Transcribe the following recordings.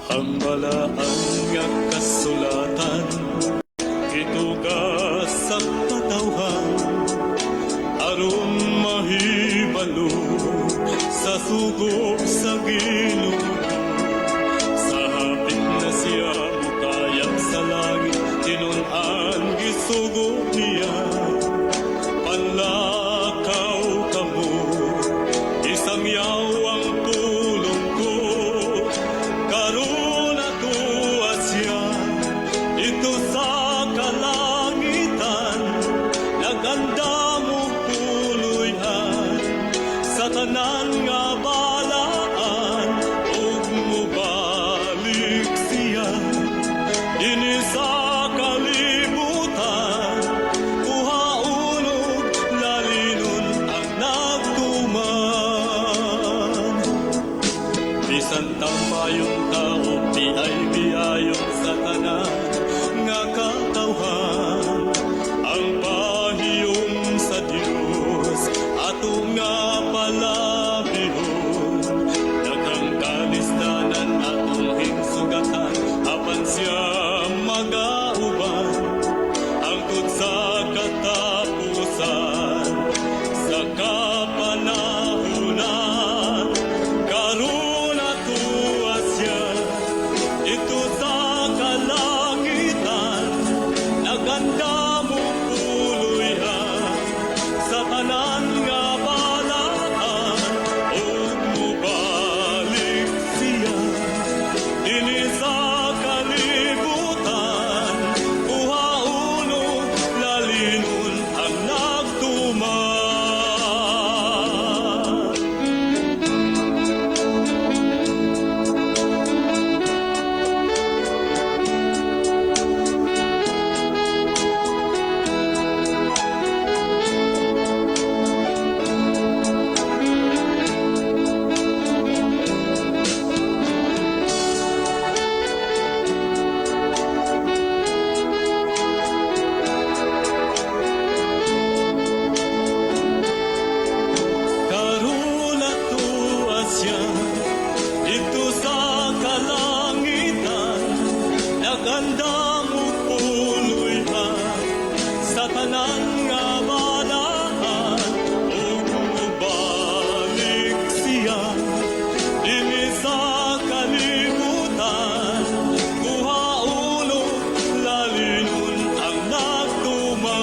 Ang balaan nga kasulatan gituga sa katawhan aron mahibalo sa sugo sa Ginoo. Sa hapit na siya mukayab sa langit, tinun-an gisugo niya. Panlakaw kamo, isangyaw ang pulong ko. Karon atoa siya didto sa kalangitan, nag-andam og puloy-an sa tanan nga balaan, ug mobalik siya dinhi sa kalibutan, kuhaon ug lalinon ang nagtuman. Bisan tamayong tao, biay-biayon sa tanan nga katawhan, ang pahiyom sa Dios ato nga palabihon. Daghang kalisdanan atong hingsugatan, apan siya magauban hangtod sa katapusan sa kapanahunan. Karon atoa siya didto sa kalangitan, nag-andam og puloy-an sa tanan nga balaan, ug mobalik siya dinhi sa kalibutan, kuhaon ug lalinon ang nagtuman. Karon atoa siya didto sa kalangitan, nag-andam og puloy-an sa tanan nga balaan, ug mobalik siya dinhi sa kalibutan, kuhaon ug lalinon ang nagtuman.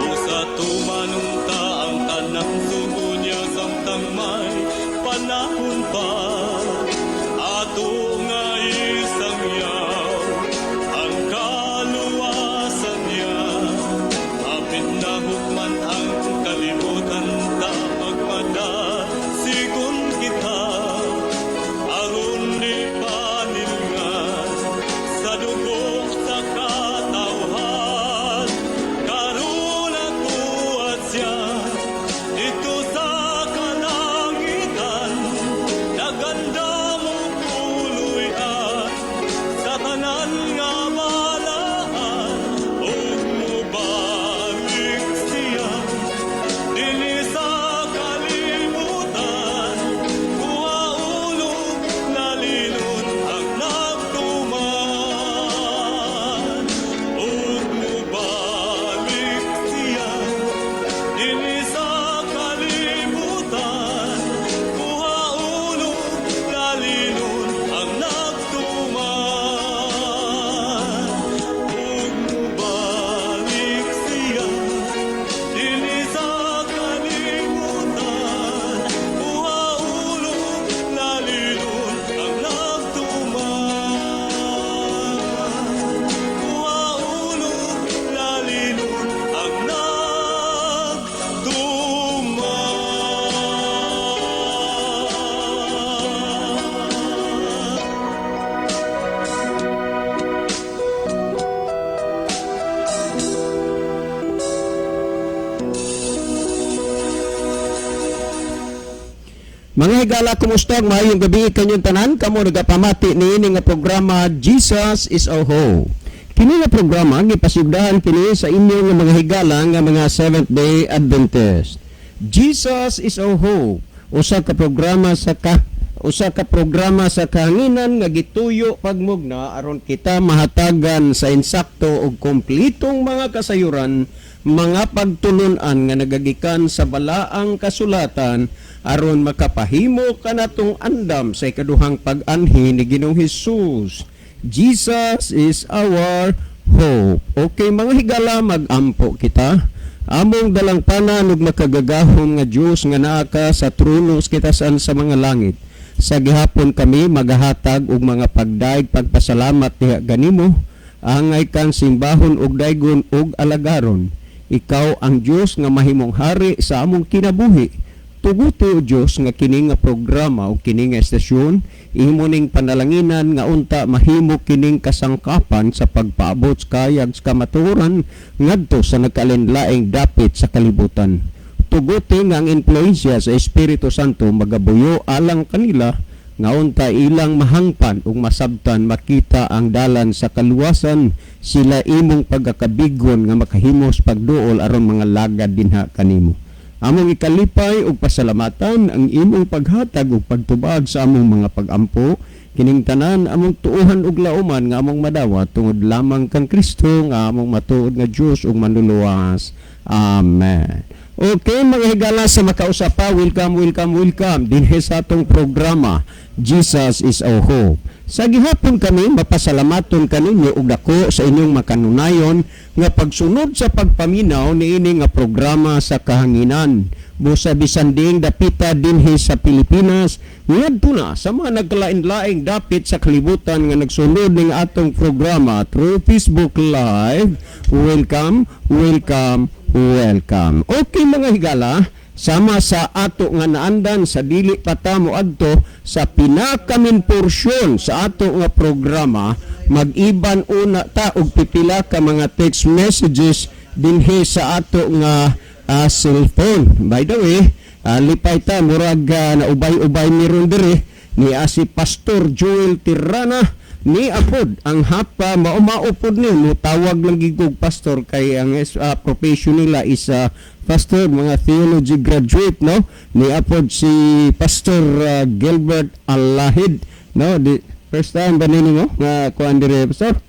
Busa tumanon ta ang tanang sugo niya samtang may panahon pa. Ato nga isangyaw ang kaluwasan niya. Hapit na hukman ang kalibutan, ta magmadasigon kita aron di panilngan sa dugo sa katawhan. Karon atoa siya didto sa kalangitan, nag-andam og puloy-an sa tanan nga balaan, ug mobalik siya dinhi sa kalibutan, kuhaon ug lalinon ang nagtuman, ug mobalik siya dinhi sa kalibutan, kuhaon ug lalinon ang nagtuman, ug mobalik siya dinhi sa kalibutan, kuhaon ug lalinon ang nagtuman, kuhaon ug lalinon ang nagtuman. Mga higala, kumusta? Maayong gabi kanyong tanan. Kamo nagapamati niini nga programa, Jesus is Our Hope. Kini nga programa gipasugdahan kini sa inyong nga mga higala nga mga Seventh Day Adventist. Jesus is Our Hope, usa ka programa sa ka Usa ka programa sa kahanginan nga gituyo pagmugna aron kita mahatagan sa insakto ug kompletong mga kasayuran, mga pagtulun-an nga nagagikan sa balaang kasulatan aron makapahimo kanatong andam sa ikaduhang pag-anhi ni Ginoong Hesus. Jesus is our hope. Okay, mga higala, mag-ampo kita. Among dalangpanan ug makagagahom nga Dios nga naa ka sa trono sa kitasan sa mga langit. Sa gihapon kami magahatag og mga pagdaig pagpasalamat diha ganimo, angay kang simbahon ug daygon ug alagaron. Ikaw ang Dios nga mahimong hari sa among kinabuhi. Tuguti, o Dios, nga kini nga programa o kini nga estasyon imo ning panalanginan nga unta mahimo kining kasangkapan sa pagpaabot sa kayag sa kamatuoran ngadto sa nagkalinlaing dapit sa kalibutan. Tuguti nga ang impluensya sa Espiritu Santo magabuyo alang kanila nga unta ilang mahangpan ug masabtan, makita ang dalan sa kaluwasan, sila imong pagkakabigon nga makahimos pagduol aron mga lagad dinha kanimo. Among ikalipay ug pasalamatan ang imong paghatag ug pagtubag sa among mga pagampo. Kining tanan among tuohan ug lauman nga among madawat tungod lamang kang Kristo nga among matuod nga Dios ug manluluwas. Amen. Okay, mga higala, sa makausa pa, welcome, welcome, welcome dinhi sa atong programa, Jesus is Our Hope. Sa gihapon kami mapasalamaton kaninyo og dako sa inyong makanunayon nga pagsunod sa pagpaminaw niini nga programa sa kahanginan. Busa bisan diing dapita dinhi sa Pilipinas ngadto na sa mga nagkalain-laing dapit sa kalibutan nga nagsunod ning atong programa through Facebook Live. Welcome, welcome, welcome. Okay, mga higala, sama sa ato nga naandan, sa dili pa ta moadto sa pinaka-main porsyon sa ato nga programa, mag-iban una ta og pipila ka mga text messages dinhi sa ato nga cellphone. By the way, lipay ta, murag naubay-ubay mi ron diri ni si Pastor Joel Tirana ni apod ang hapa mao-maupod ni mo tawag lang gigog pastor kay ang profession nila is pastor, mga theology graduate, no? Ni apod si Pastor Gilbert Alahid, no? Di first time ba nini mo nga kuan dire, pastor,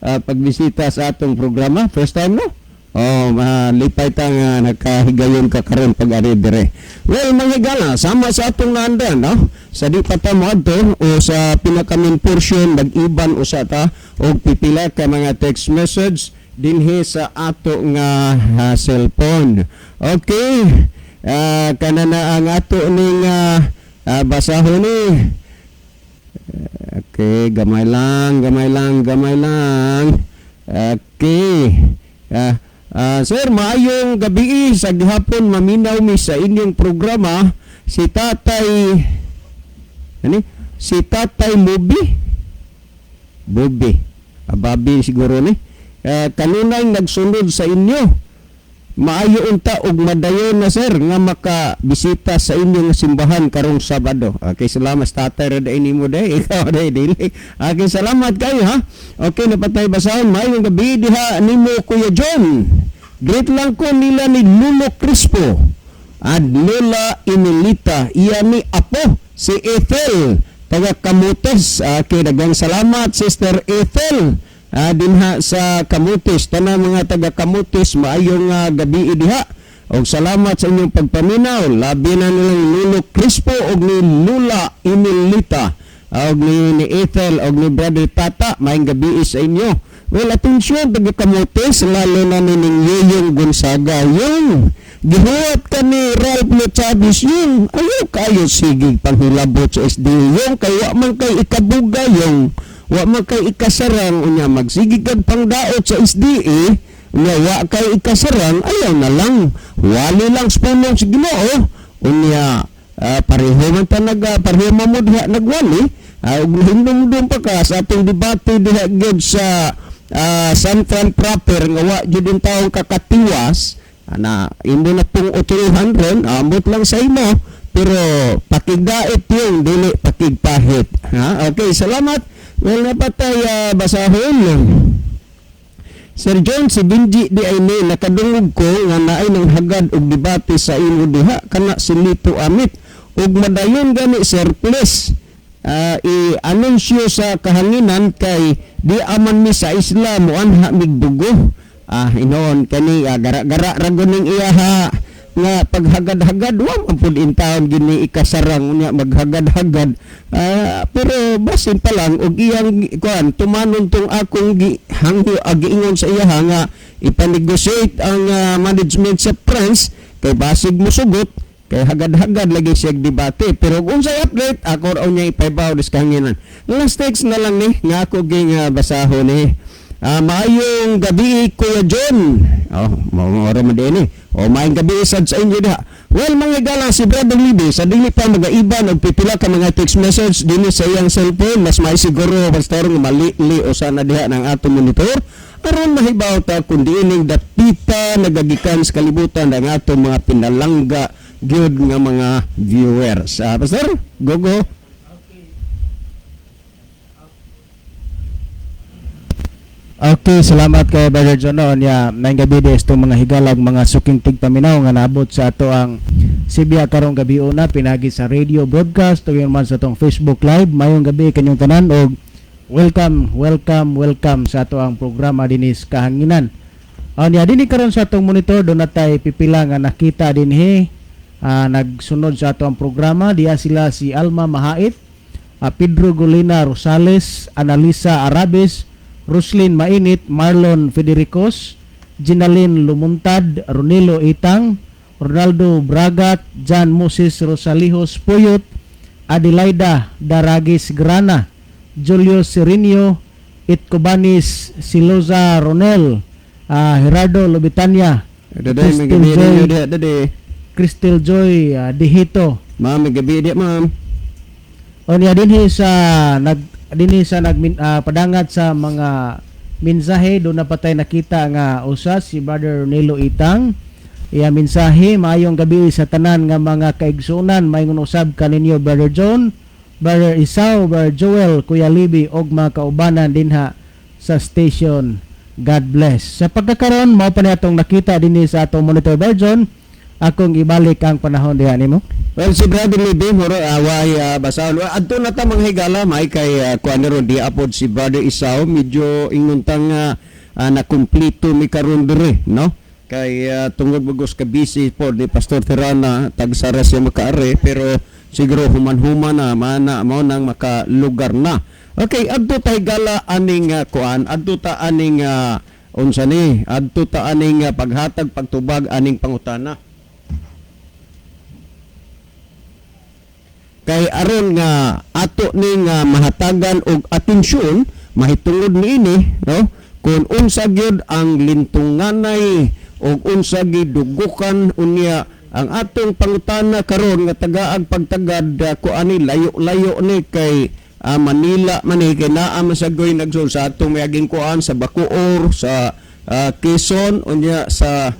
pagbisita sa atong programa? First time, no? Oh, malipay ta nga nakahigayon ka karon pag ari dire. Well, mga higala, sama sa atong naandan, no? Sa di pa ta moadto o sa pinaka-main portion, mag-iban usa ta og pipila ka mga text message dinhi sa ato nga cellphone. Okay. Kana na ang ato ning basahon ni. Okay, gamay lang, gamay lang, gamay lang. Okay. Sir, maayong gabi, sa gihapon maminaw mi sa inyong programa, si Tatay ani si Tatay Mubi. Bubi. Ababi siguro ni. Kanunay nagsunod sa inyo. Maayo unta og madayon na, sir, nga makabisita sa inyong simbahan karong Sabado. Okay, salamat, tatay ra day nimo day. Ikaw day dili. Okay, salamat kayo ha. Okay, napatay basahon. Maayong gabi diha nimo, Kuya John. Greet lang ko nila ni Lulo Crispo at Lola Emilita. Iya ni apo si Ethel taga Camotes. Okay, daghang salamat, Sister Ethel. Dinha sa Camotes, tanang mga taga Camotes, maayong gabi diha. Og salamat sa inyong pagpaminaw. Labi na nilang Lolo Crispo og ni Lula Emilita og ni Ethel og ni Brother Tata, maayong gabi sa inyo. Well, atensyon taga Camotes, lalo na ni ning Yeyong Gonzaga. Yung gihuwat ka ni Ralph Luchabis, yung ayaw kayo sige panghilabot sa SD. Yung kay wa man kay ikabuga, yung wa man kay ikasarang, unya magsige kag pangdaot sa SDA, unya wa kay ikasarang, ayaw na lang. Wali lang sa pulong sa Ginoo, unya pareho man ta nag pareho man mo diha nagwali, ug hindumdum pa ka sa atong debate diha gyud sa San Fran proper nga wa gyud yung taong kakatiwas ana imo na pong 800 ron, amot lang sa imo, pero pakigdait yung dili pakigpahit ha. Okay, salamat. Well, napatay basahon. Sir John, si Benji di ay ni nakadungog ko nga naay nang hagad og debate sa imo diha kana si Lito Amit ug madayon gani, sir, please. i-anunsyo sa kahanginan kay di aman mi sa isla moanha mig dugo. Inoon kani gara-gara ra gud ning iyaha nga paghagad-hagad. Wa man pud intawon gini ikasarang unya maghagad-hagad. Pero basin pa lang og iyang kuan tumanon tong akong gihangyo, giingon sa iyaha nga ipa-negotiate ang management sa France kay basig musugot kay hagad-hagad lagi siya debate. Pero kung unsay update, ako raw niya ipaibaw dis kahanginan. Last text na lang ni nga ako ging basahon ni. Maayong gabi, Kuya John. Oh, mao man din eh. Oh, maayong gabi sad sa inyo diha. Well, mga galang, si Brother Libby sa dili pa magaiban og pipila ka mga text message dinhi sa iyang cellphone, mas may siguro, pastor, nga mali-li o sana diha ng atong monitor aron mahibaw ta kung diining dapita nagagikan sa kalibutan ang atong mga pinalangga gyud nga mga viewers. Pastor, go go. Okay, salamat kay Brother John. No, nya maayong gabi des itong mga higalag, mga suking tigpaminaw nga naabot sa ato ang Sibya karong gabi una pinagi sa radio broadcast tuwing man sa atong Facebook Live. Mayong gabi kanyong tanan og welcome, welcome, welcome sa ato ang programa dinis kahanginan. Nya dinhi karon sa atong monitor do natay pipila nga nakita dinhi nagsunod sa ato ang programa. Diya sila si Alma Mahait, Pedro Golina Rosales, Analisa Arabes, Roslyn Mainit, Marlon Federicos, Ginalyn Lumuntad, Ronilo Itang, Ronaldo Bragat, John Moses Rosalijos Puyot, Adelaida Daragis Grana, Julio Serinio, Itcobanis Siloza Ronel, Gerardo Lobitania, Daday, may Crystal gabi Joy, ninyo diha, daday. Crystal Joy Dihito. Ma'am, may gabi diha, ma'am. O niya dinhi sa nag padangat sa mga mensahe, do na patay nakita nga usa si Brother Nilo Itang. Iya mensahe: "Maayong gabi sa tanan nga mga kaigsuonan, maayong usab kaninyo, Brother John, Brother Isao, Brother Joel, Kuya Libby og mga kaubanan dinha sa station. God bless." Sa pagkakaron, mao pa ni atong nakita dinhi sa atong monitor, Brother John. Akong ibalik ang panahon diha nimo. Well, si Brother Libby, muro away basahon. Well, adto na ta, mga higala, may kay kuan ron di apod si Brother Isao, medyo ingon tang nakumplito mi karon dire, no? Kay tungod bagos ka busy po ni Pastor Tirana, tagsara siya makaare, pero siguro human-human na mana mao nang makalugar na. Okay, adto ta, higala, aning kuan, adto ta aning unsa ni, adto ta aning paghatag pagtubag aning pangutana. Kay aron nga ato ning mahatagan og atensyon mahitungod niini, no, kung unsa gyud ang lintunganay og unsa gidugukan. Unya ang atong pangutana karon nga tagaag pagtagad ko ani layo-layo ni kay Manila man ni, kay naa man sa goy nagsul sa atong mayaging kuan sa Bacoor, sa Quezon, unya sa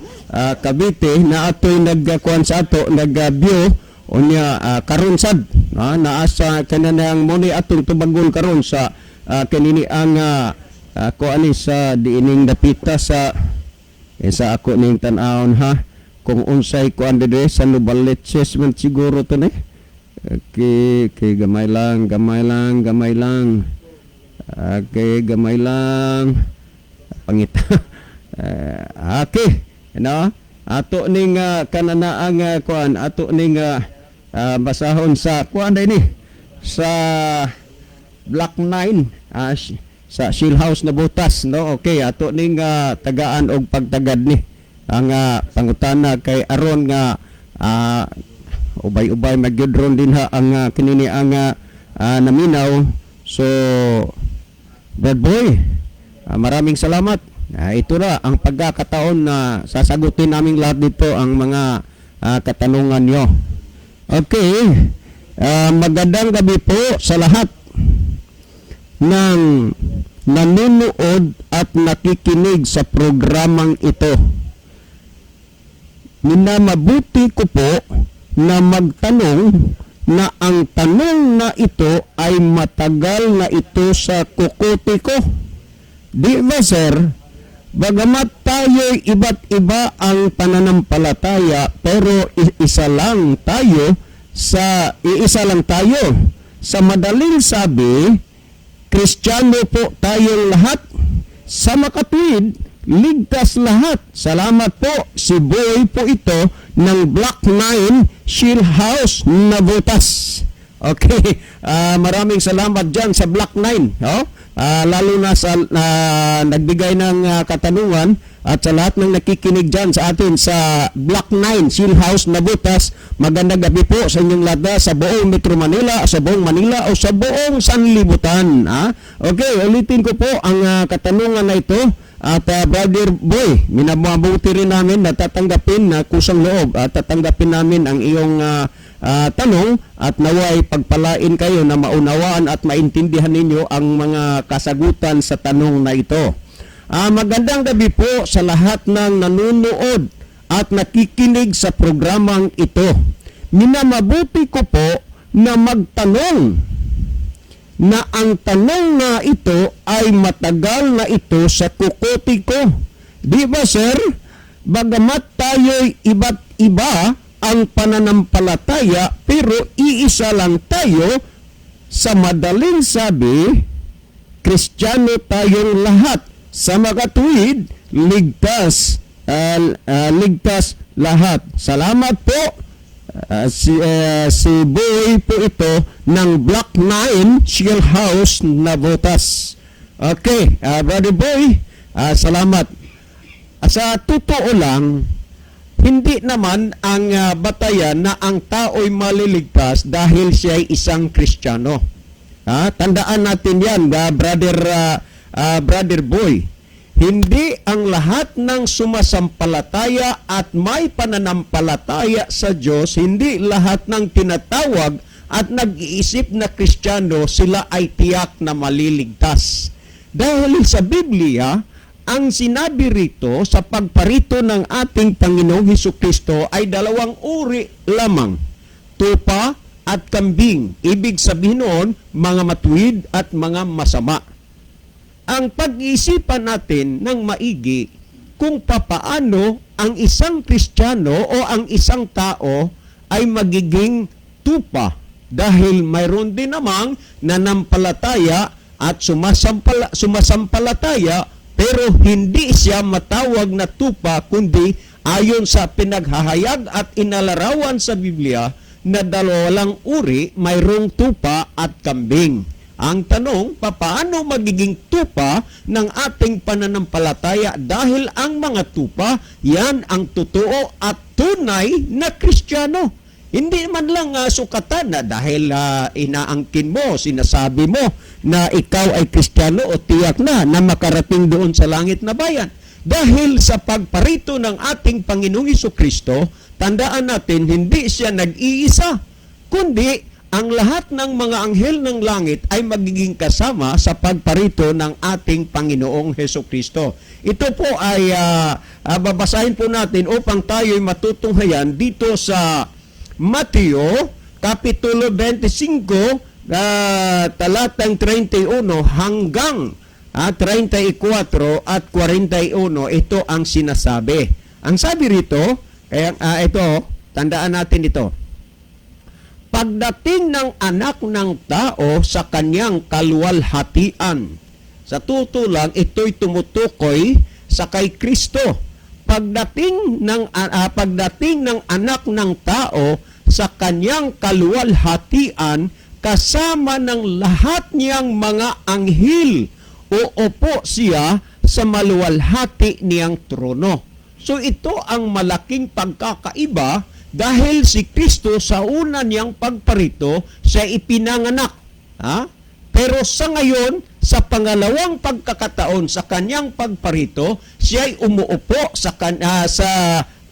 Cavite na atoy nagkuan sa ato nagabyo. Unya karon sad naa sa kananang mo ni atong tubagon karon sa kanini ang kuan ni sa diining dapita sa sa ako ning tan-awon ha kung unsay kuan diri sa Novaliches man siguro to ni. Okay, okay, gamay lang, gamay lang, gamay lang. Okay, gamay lang. Pangita. Okay. No? Ato ning kananaang kuan, ato ning basahon sa kuan din ni sa Block 9 sa Shield House na butas, no? Okay, ato ning tagaan og pagtagad ni ang pangutana kay aron nga ubay-ubay magyud ron din ha ang kinini ang naminaw. So Bad boy, maraming salamat. Ito na ang pagkakataon na sasagutin namin lahat dito ang mga katanungan nyo. Okay. Magandang gabi po sa lahat ng nanonood at nakikinig sa programang ito. Minamabuti ko po na magtanong na ang tanong na ito ay matagal na ito sa kukote ko. Di ba, sir, bagamat tayo'y iba't iba ang pananampalataya, pero isa lang tayo sa iisa lang tayo Sa madaling sabi, Kristiyano po tayong lahat. Sa makatuwid, ligtas lahat. Salamat po. Si Boy po ito ng Block 9 Shield House, Navotas. Okay, maraming salamat dyan sa Block 9. Oh? Lalo na sa nagbigay ng katanungan at sa lahat ng nakikinig dyan sa atin sa Block 9, Shield House, Navotas. Magandang gabi po sa inyong lahat sa buong Metro Manila, sa buong Manila o sa buong Sanlibutan. Ah? Okay, ulitin ko po ang katanungan na ito. At Brother Boy, minamabuti rin namin na tatanggapin na kusang loob at tatanggapin namin ang iyong tanong at naway pagpalain kayo na maunawaan at maintindihan ninyo ang mga kasagutan sa tanong na ito. Magandang gabi po sa lahat ng nanonood at nakikinig sa programang ito. Minamabuti ko po na magtanong na ang tanong na ito ay matagal na ito sa kukote ko. Di ba, sir? Bagamat tayo'y iba't iba ang pananampalataya, pero iisa lang tayo. Sa madaling sabi, Kristiyano tayong lahat. Sa makatuwid, ligtas lahat. Salamat po. Si Boy po ito ng Block 9 Shell House, Navotas. Okay, Brother Boy, salamat. Sa totoo lang, hindi naman ang batayan na ang tao'y maliligtas dahil siya ay isang Kristiyano. Tandaan natin yan, brother Boy. Hindi ang lahat ng sumasampalataya at may pananampalataya sa Diyos, hindi lahat ng tinatawag at nag-iisip na Kristiyano, sila ay tiyak na maliligtas. Dahil sa Biblia, ang sinabi rito sa pagparito ng ating Panginoong Heso Kristo ay dalawang uri lamang: tupa at kambing. Ibig sabihin noon, mga matuwid at mga masama. Ang pag-iisipan natin ng maigi kung papaano ang isang Kristiyano o ang isang tao ay magiging tupa dahil mayroon din namang nanampalataya at sumasampalataya pero hindi siya matawag na tupa, kundi ayon sa pinaghahayag at inalarawan sa Biblia na dalawang uri, mayroong tupa at kambing. Ang tanong, papaano magiging tupa ng ating pananampalataya dahil ang mga tupa, yan ang totoo at tunay na Kristiyano. Hindi man lang sukatan na dahil inaangkin mo, sinasabi mo na ikaw ay Kristiyano o tiyak na na makarating doon sa langit na bayan. Dahil sa pagparito ng ating Panginoong Kristo, tandaan natin, hindi siya nag-iisa, kundi ang lahat ng mga anghel ng langit ay magiging kasama sa pagparito ng ating Panginoong Heso Kristo. Ito po ay babasahin po natin upang tayo'y matutunghayan dito sa Mateo, Kapitulo 25, talatang 31 hanggang 34 at 41. Ito ang sinasabi. Ang sabi rito, kaya ito, tandaan natin ito. Pagdating ng Anak ng Tao sa kanyang kaluwalhatian. Sa totoo lang, ito'y tumutukoy sa kay Kristo. Pagdating ng Anak ng Tao sa kanyang kaluwalhatian kasama ng lahat niyang mga anghel, uupo siya sa maluwalhati niyang trono. So ito ang malaking pagkakaiba dahil si Kristo, sa una niyang pagparito, siya ipinanganak. Ha? Pero sa ngayon, sa pangalawang pagkakataon sa kanyang pagparito, siya ay umuupo sa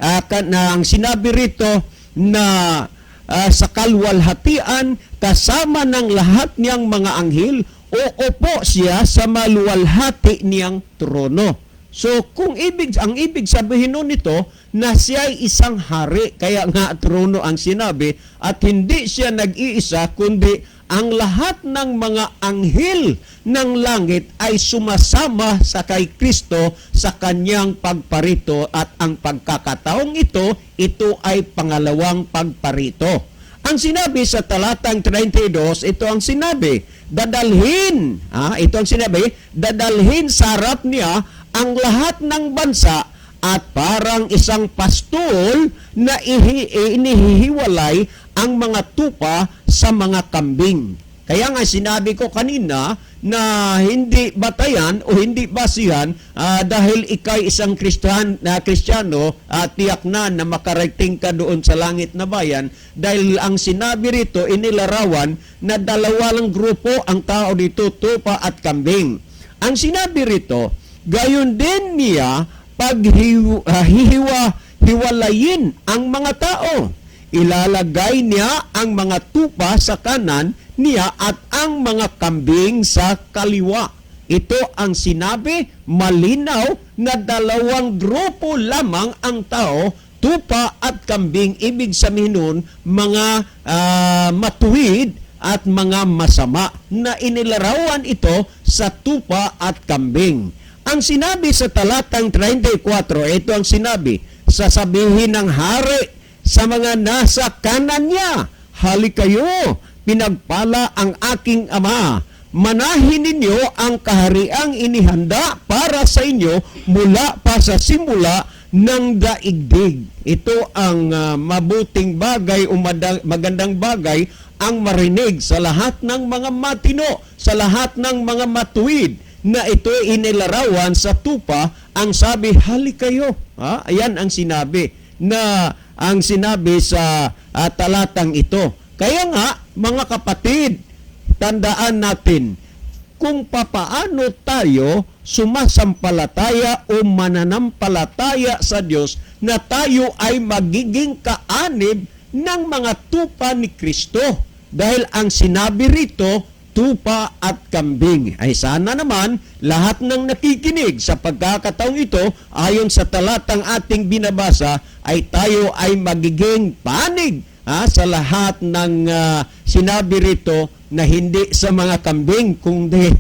ang sinabi rito na sa kalwalhatian kasama ng lahat niyang mga anghel, uupo siya sa maluwalhati niyang trono. So kung ibig ang ibig sabihin nun nito na siya ay isang hari, kaya nga trono ang sinabi, at hindi siya nag-iisa kundi ang lahat ng mga anghel ng langit ay sumasama sa kay Kristo sa kanyang pagparito, at ang pagkakataong ito, ito ay pangalawang pagparito. Ang sinabi sa talatang 32, ito ang sinabi, dadalhin, ito ang sinabi, dadalhin sa harap niya ang lahat ng bansa at parang isang pastol na inihihiwalay ang mga tupa sa mga kambing. Kaya nga sinabi ko kanina na hindi batayan o hindi basihan dahil ika'y isang Kristiyan, na Kristiyano, tiyak na na makarating ka doon sa langit na bayan, dahil ang sinabi rito, inilarawan na dalawa lang grupo ang tao dito, tupa at kambing. Ang sinabi rito, gayon din niya paghihiwa hiwalayin ang mga tao. Ilalagay niya ang mga tupa sa kanan niya at ang mga kambing sa kaliwa. Ito ang sinabi, malinaw na dalawang grupo lamang ang tao, tupa at kambing, ibig sabihin nun, mga matuwid at mga masama na inilarawan ito sa tupa at kambing. Ang sinabi sa talatang 34, ito ang sinabi, sasabihin ng hari sa mga nasa kanan niya, "Hali kayo, pinagpala ang aking ama. Manahin ninyo ang kahariang inihanda para sa inyo mula pa sa simula ng daigdig." Ito ang mabuting bagay o magandang bagay ang marinig sa lahat ng mga matino, sa lahat ng mga matuwid na ito inilarawan sa tupa, ang sabi, "Hali kayo." Ha? Ayan ang sinabi na ang sinabi sa talatang ito. Kaya nga, mga kapatid, tandaan natin kung papaano tayo sumasampalataya o mananampalataya sa Diyos na tayo ay magiging kaanib ng mga tupa ni Kristo. Dahil ang sinabi rito, tupa at kambing. Ay sana naman lahat ng nakikinig sa pagkakataong ito, ayon sa talatang ating binabasa, ay tayo ay magiging panig sa lahat ng sinabi rito na hindi sa mga kambing kundi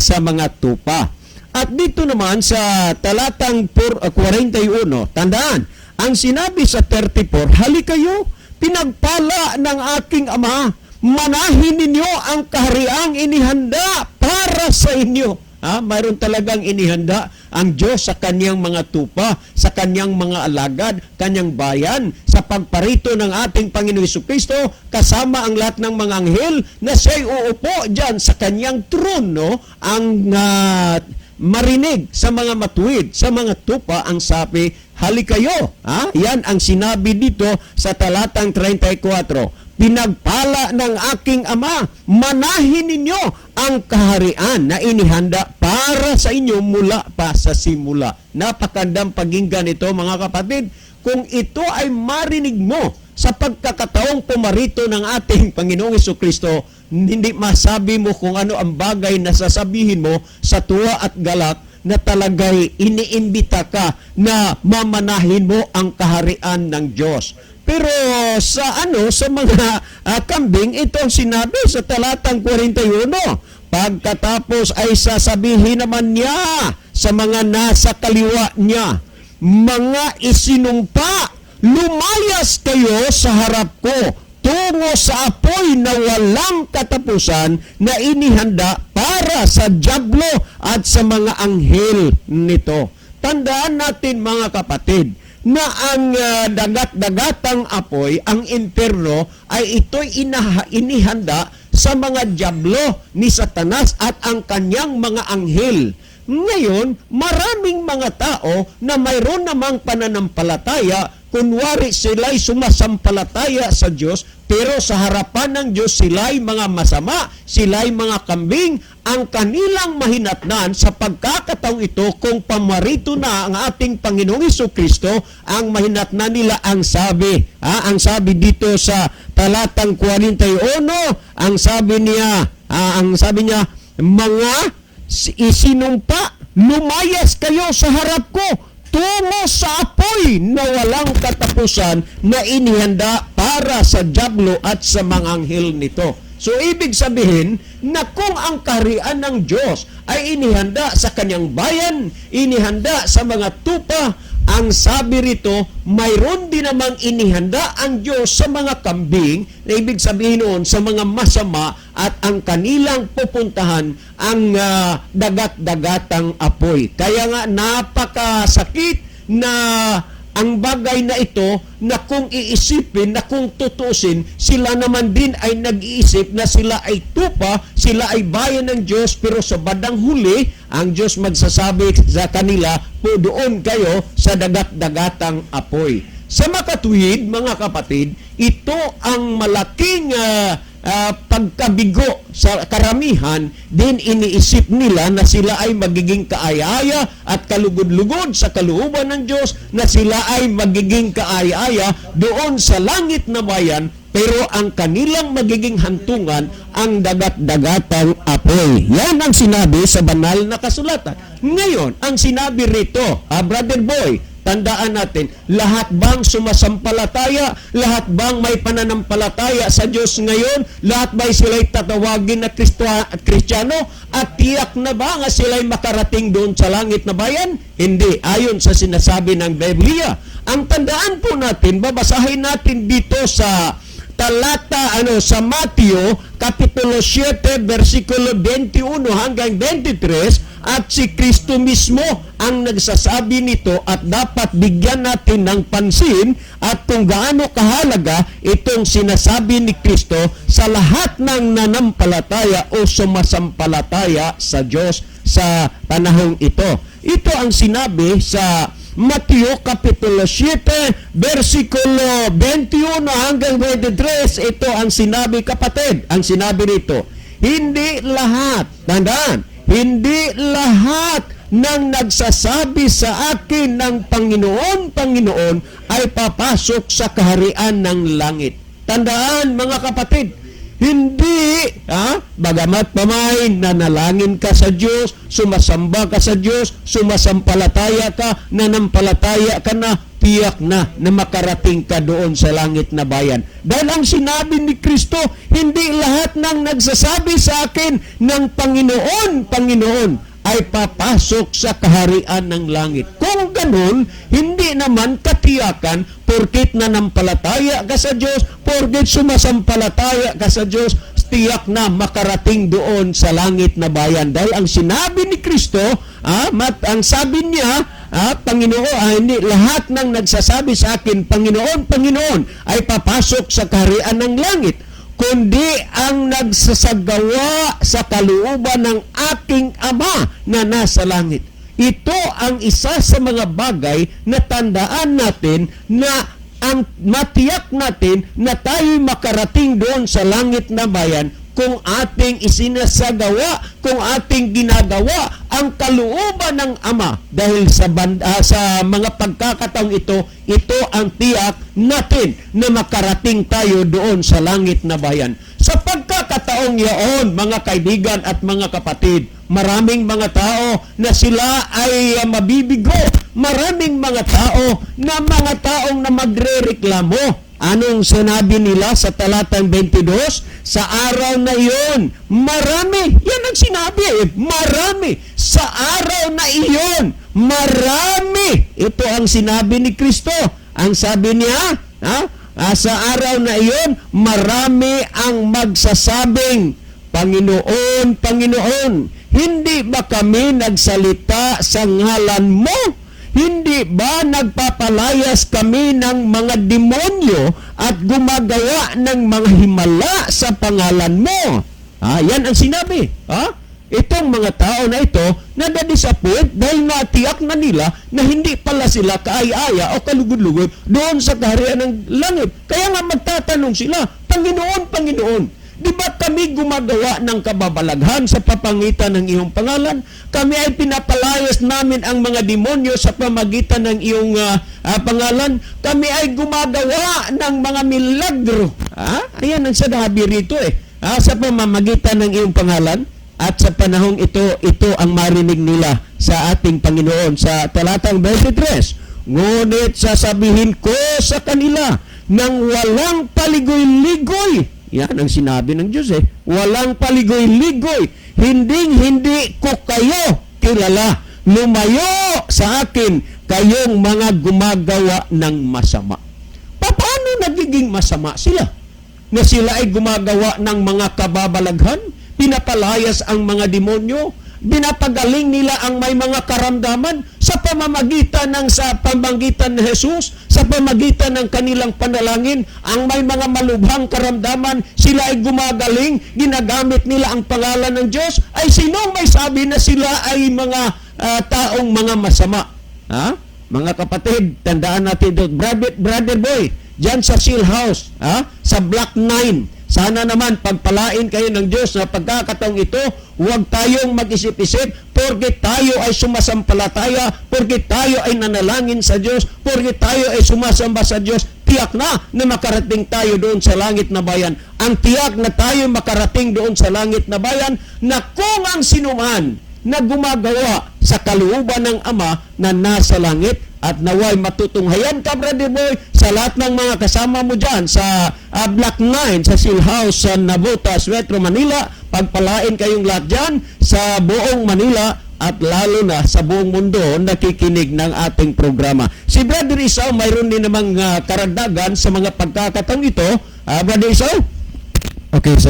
sa mga tupa. At dito naman sa talatang 41, tandaan, ang sinabi sa 34, "Hali kayo, pinagpala ng aking ama, manahin ninyo ang kahariang inihanda para sa inyo." Ha, mayroon talagang inihanda ang Diyos sa kanyang mga tupa, sa kanyang mga alagad, kanyang bayan, sa pagparito ng ating Panginoong Kristo kasama ang lahat ng mga anghel na siya'y uupo dyan sa kanyang trono, ang marinig sa mga matuwid, sa mga tupa ang sabi, "Hali kayo." Ha? Yan ang sinabi dito sa talatang 34. "Pinagpala ng aking ama, manahin ninyo ang kaharian na inihanda para sa inyo mula pa sa simula." Napakandang pakinggan ito, mga kapatid. Kung ito ay marinig mo sa pagkakataong pumarito ng ating Panginoong Kristo, hindi masabi mo kung ano ang bagay na sasabihin mo sa tuwa at galak na talagay iniimbita ka na mamanahin mo ang kaharian ng Diyos. Pero sa ano, sa mga kambing, ito ang sinabi sa talatang 41. Pagkatapos ay sasabihin naman niya sa mga nasa kaliwa niya, "Mga isinumpa, lumayas kayo sa harap ko tungo sa apoy na walang katapusan na inihanda para sa dyablo at sa mga anghel nito." Tandaan natin, mga kapatid, na ang dagat-dagatang apoy, ang impyerno, ay ito'y inihanda sa mga dyablo ni Satanas at ang kanyang mga anghel. Ngayon, maraming mga tao na mayroon namang pananampalataya, kunwari sila'y sumasampalataya sa Diyos, pero sa harapan ng Diyos sila'y mga masama, sila'y mga kambing, ang kanilang mahinatnan sa pagkakataong ito kung pamarito na ang ating Panginoong Kristo, ang mahinatnan nila ang sabi. Ang sabi dito sa talatang 41, ang sabi niya, "Mga isinumpa, lumayas kayo sa harap ko tungo sa apoy na walang katapusan na inihanda para sa dyablo at sa mga anghel nito." So ibig sabihin na kung ang kaharian ng Diyos ay inihanda sa kanyang bayan, inihanda sa mga tupa, Ang sabi rito, mayroon din namang inihanda ang Diyos sa mga kambing, na ibig sabihin noon sa mga masama, at ang kanilang pupuntahan ang dagat-dagatang apoy. Kaya nga napakasakit na ang bagay na ito na kung iisipin, na kung tutusin, sila naman din ay nag-iisip na sila ay tupa, sila ay bayan ng Diyos, pero sa bandang huli, ang Diyos magsasabi sa kanila, po doon kayo sa dagat-dagatang apoy. Sa makatuwid, mga kapatid, ito ang malaking pagkabigo sa karamihan din. Iniisip nila na sila ay magiging kaaya-aya at kalugod-lugod sa kalooban ng Diyos, na sila ay magiging kaaya-aya doon sa langit na bayan, pero ang kanilang magiging hantungan ang dagat-dagatang apoy. Yan ang sinabi sa banal na kasulatan. Ngayon, ang sinabi rito, Brother Boy, tandaan natin, lahat bang sumasampalataya, lahat bang may pananampalataya sa Diyos ngayon, lahat ba sila'y tatawagin na Kristiyano, at tiyak na ba nga sila'y makarating doon sa langit na bayan? Hindi, ayon sa sinasabi ng Biblia. Ang tandaan po natin, babasahin natin dito sa talata sa Mateo kapitulo 7 versikulo 21 hanggang 23, at si Kristo mismo ang nagsasabi nito at dapat bigyan natin ng pansin at kung gaano kahalaga itong sinasabi ni Kristo sa lahat ng nanampalataya o sumasampalataya sa Diyos sa panahong ito. Ito ang sinabi sa Mateo Kapitulo 7, versikulo 21 hanggang 23. Ito ang sinabi, kapatid. Ang sinabi rito, hindi lahat, tandaan, hindi lahat ng nagsasabi sa akin ng "Panginoon, Panginoon" ay papasok sa kaharian ng langit. Tandaan, mga kapatid, hindi, ha? Bagamat pamay, nanalangin ka sa Diyos, sumasamba ka sa Diyos, sumasampalataya ka, nanampalataya ka na, tiyak na na makarating ka doon sa langit na bayan. Dahil ang sinabi ni Kristo, hindi lahat ng nagsasabi sa akin ng "Panginoon, Panginoon" ay papasok sa kaharian ng langit. Kung ganun, hindi naman katiyakan porkit nanampalataya ka sa Diyos, porkit sumasampalataya ka sa Diyos, tiyak na makarating doon sa langit na bayan. Dahil ang sinabi ni Kristo, ang sabi niya, Panginoon, hindi lahat ng nagsasabi sa akin, "Panginoon, Panginoon" ay papasok sa kaharian ng langit, kundi ang nagsasagawa sa kalooban ng aking Ama na nasa langit. Ito ang isa sa mga bagay na tandaan natin na ang matiyak natin na tayo'y makarating doon sa langit na bayan kung ating isinasagawa, kung ating ginagawa ang kalooban ng Ama. Dahil sa mga pagkakataong ito, ito ang tiyak natin na makarating tayo doon sa langit na bayan. Sa pagkakataong yaon, mga kaibigan at mga kapatid, maraming mga tao na sila ay mabibigo. Maraming mga tao na mga taong na magrereklamo. Anong sinabi nila sa talatang 22? Sa araw na iyon, marami. Yan ang sinabi eh, marami. Sa araw na iyon, marami. Ito ang sinabi ni Kristo. Ang sabi niya, ha? Sa araw na iyon, marami ang magsasabing, "Panginoon, Panginoon, hindi ba kami nagsalita sa ngalan mo? Hindi ba nagpapalayas kami ng mga demonyo at gumagawa ng mga himala sa pangalan mo?" Yan ang sinabi. Itong mga tao na ito nadadisappoint dahil natiyak na nila na hindi pala sila kaaya-aya o kalugod-lugod doon sa kaharian ng langit. Kaya nga magtatanong sila, "Panginoon, Panginoon, di ba kami gumagawa ng kababalaghan sa papangitan ng iyong pangalan? Kami ay pinapalayas namin ang mga demonyo sa pamagitan ng iyong pangalan. Kami ay gumagawa ng mga milagro." Ayan ang sinabi rito eh. Sa pamamagitan ng iyong pangalan. At sa panahong ito, ito ang marinig nila sa ating Panginoon sa talatang 23. "Ngunit sasabihin ko sa kanila ng walang paligoy-ligoy." Yan ang sinabi ng Diyos eh. "Walang paligoy-ligoy. Hinding hindi ko kayo kilala. Lumayo sa akin Kayong mga gumagawa ng masama. Paano nagiging masama sila? Na sila ay gumagawa ng mga kababalaghan, pinapalayas ang mga demonyo, binapagaling nila ang may mga karamdaman sa pamamagitan ni Jesus, sa pamamagitan ng kanilang panalangin, ang may mga malubhang karamdaman, sila ay gumagaling, ginagamit nila ang pangalan ng Diyos, ay sinong may sabi na sila ay mga taong mga masama? Ha? Mga kapatid, tandaan natin ito. Brother, Brother Boy, dyan sa Seal House, ha? Sa Block 9, sana naman pagpalain kayo ng Diyos na pagkakataong ito, huwag tayong mag-isip-isip porke tayo ay sumasampalataya, porke tayo ay nanalangin sa Diyos, porke tayo ay sumasamba sa Diyos, tiyak na na makarating tayo doon sa langit na bayan. Ang tiyak na tayo makarating doon sa langit na bayan na kung ang sinuman na gumagawa sa kalooban ng Ama na nasa langit, at naway matutunghayan ka, Brother Boy, sa lahat ng mga kasama mo dyan sa Block 9, sa Seal House sa Navotas, Metro Manila. Pagpalain kayong lahat dyan sa buong Manila at lalo na sa buong mundo nakikinig ng ating programa. Si Brother Isao, mayroon din namang karagdagan sa mga pagkakataong ito. Brother Isao? Okay,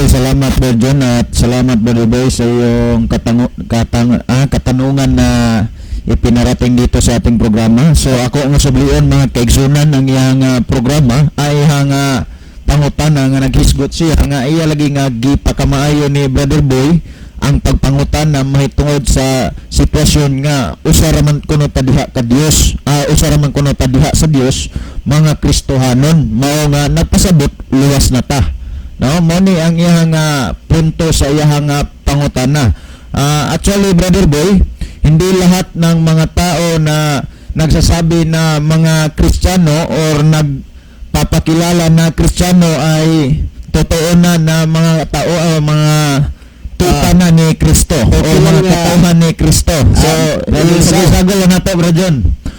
salamat, Brother John, at salamat, Brother Boy, sa iyong katanungan na ipinarating dito sa ating programa. So ako ang sublion, mga kaigsunan, ang iyang programa ay iyang pangutana nga naghisgot siya nga iya lagi nga gipakamaayo ni Brother Boy ang pagpangutan na mahitungod sa sitwasyon nga usa ra man kuno ta diha ka Dios, usa ra man kuno ta diha sa Dios mga Kristohanon, mao nga nagpasabot luwas na ta, no? Mo ni ang iyang punto sa iyang pangutana. Actually, Brother Boy, hindi lahat ng mga tao na nagsasabi na mga Kristiyano or nagpapakilala na Kristiyano ay totoo na na mga tao o mga tupa na ni Kristo o lang mga nga. Katauhan ni Kristo. So, Brother Isao. sagol na to, Bro John.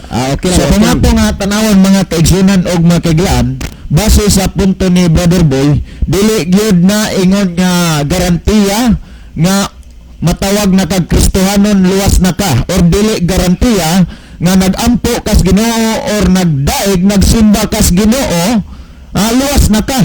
Okay So lang, okay kung lang. ato nga tanawon, mga kaigsunan og mga kaiglaan, base sa punto ni Brother Boy, dili gyud na ingon nga garantiya nga matawag na kag Kristohanon luwas na ka or dili garantiya nga nagampo kas Ginoo or nagdaig nagsimba kas Ginoo, luwas na ka,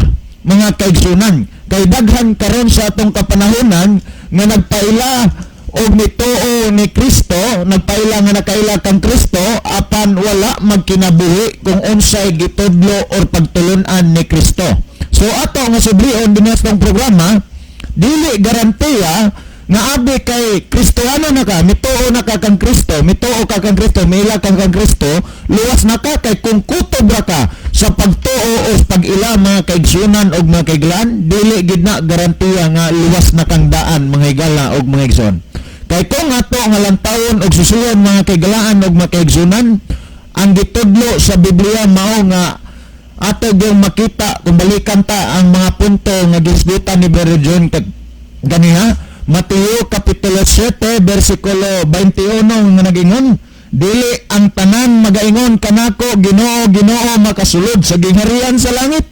mga kaigsunan, kay daghan karon sa atong kapanahonan nga nagpaila og nituo ni Kristo, nagpaila nga nakaila kang Kristo, apan wala magkinabuhi kung unsay gitudlo or pagtulunan ni Kristo. So ato nga sublion dinhi sa atong programa, dili garantiya nga abi kay Kristohano na ka, mituo na ka kang Kristo, mituo ka kang Kristo, miila kang kang Kristo, luwas na ka, kay kung kutob ra ka sa pagtuo o sa pag-ila, mga kaigsunan og mga kaiglaan, dili gid na garantiya nga luwas na kang daan, mga higala og mga igsoon. Kay kung ato nga lantawon og susuyon, mga kaigalaan og mga kaigsunan, ang gitudlo sa Biblia mao nga ato gyung makita kung balikan ta ang mga punto nga gisgutan ni Brother John ganiha, Mateo Kapitulo 7 versikulo 21 nga nagingon, "Dili ang tanan magaingon kanako, 'Ginoo, Ginoo,' makasulod sa gingharian sa langit,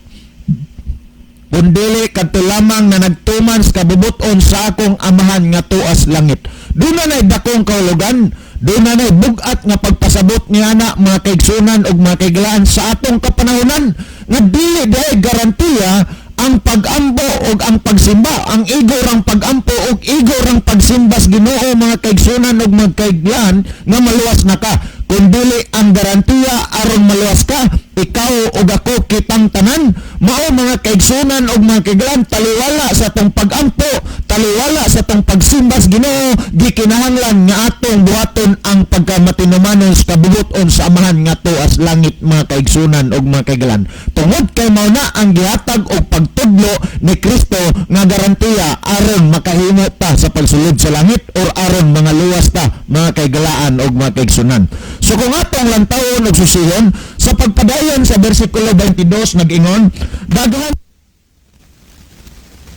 kundili kadto lamang na nagtuman sa kabubuton sa akong Amahan nga tuas langit." Duna nay dakong kahulugan, duna nay bug-at nga pagpasabot niya na, mga kaigsunan ug mga kaiglaan, sa atong kapanahonan nga dili diay garantiya ang pag-ampo ug ang pagsimba, ang igo rang pag-ampo ug igo rang pagsimba sa Ginoo, mga kaigsunan ug mga kaiglaan, nga maluwas na ka. Kundili ang garantiya aron maluwas ka, ikaw ug ako, kitang tanan, mao, mga kaigsunan ug mga kaiglaan, taliwala sa atong pag-ampo, taliwala sa atong pagsimba sa Ginoo, gikinahanglan nga atong buhaton ang pagkamatinumanon sa kabubuton sa Amahan nga tuas langit, mga kaigsunan ug mga kaiglaan. Tungod kay mao na ang gihatag og pagtudlo ni Kristo nga garantiya aron makahimo ta sa pagsulod sa langit or aron mga luwas ta, mga kaigalaan ug mga kaigsunan. So kung atong lantawon og susihon sa pagpadayon sa bersikulo 22, nag-ingon, "Daghan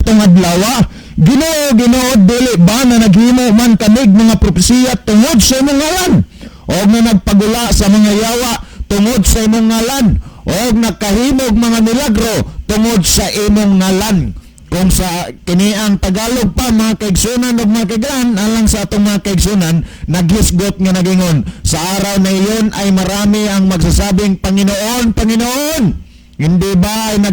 itong adlaw, 'Ginoo, Ginoo, dili ba na naghimo man kamig mga propesiya tungod sa imong ngalan? O nga nagpagula sa mga yawa tungod sa imong ngalan? O nagkahimog mga milagro tungod sa imong ngalan?' Kung sa kini ang Tagalog pa, mga kaigsunan ug mga kaiglan, alang sa atong mga kaigsunan, naghisgot nga nagingon, "Sa araw na iyon ay marami ang magsasabing, 'Panginoon, Panginoon, hindi ba ay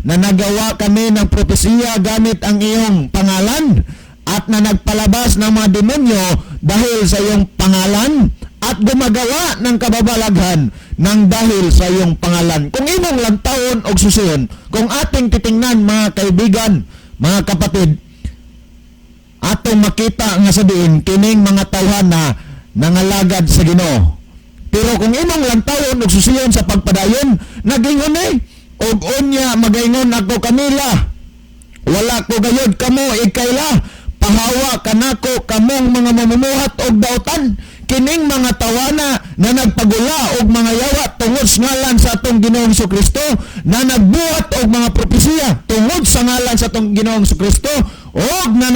nanagawa kami ng propesiya gamit ang iyong pangalan at na nagpalabas ng mga demonyo dahil sa iyong pangalan at gumagawa ng kababalaghan ng dahil sa iyong pangalan?'" Kung imong lantawon og susiyon, kung ating titingnan, mga kaibigan, mga kapatid, atong makita nga sa diin kining mga tawhan na nangalagad sa Ginoo. Pero kung imong lantawon og susiyon sa pagpadayon, nagingon eh, "Og unya magaingon ako kanila, 'Wala ko gayod kamo ikaila. Pahawa kanako kamong mga mamumuhat og dautan.'" Kining mga tawana na nagpagula og mga yawa tungod sa ngalan sa atong Ginoong Kristo, na nagbuhat og mga propesiya tungod sa ngalan sa atong Ginoong Kristo, og na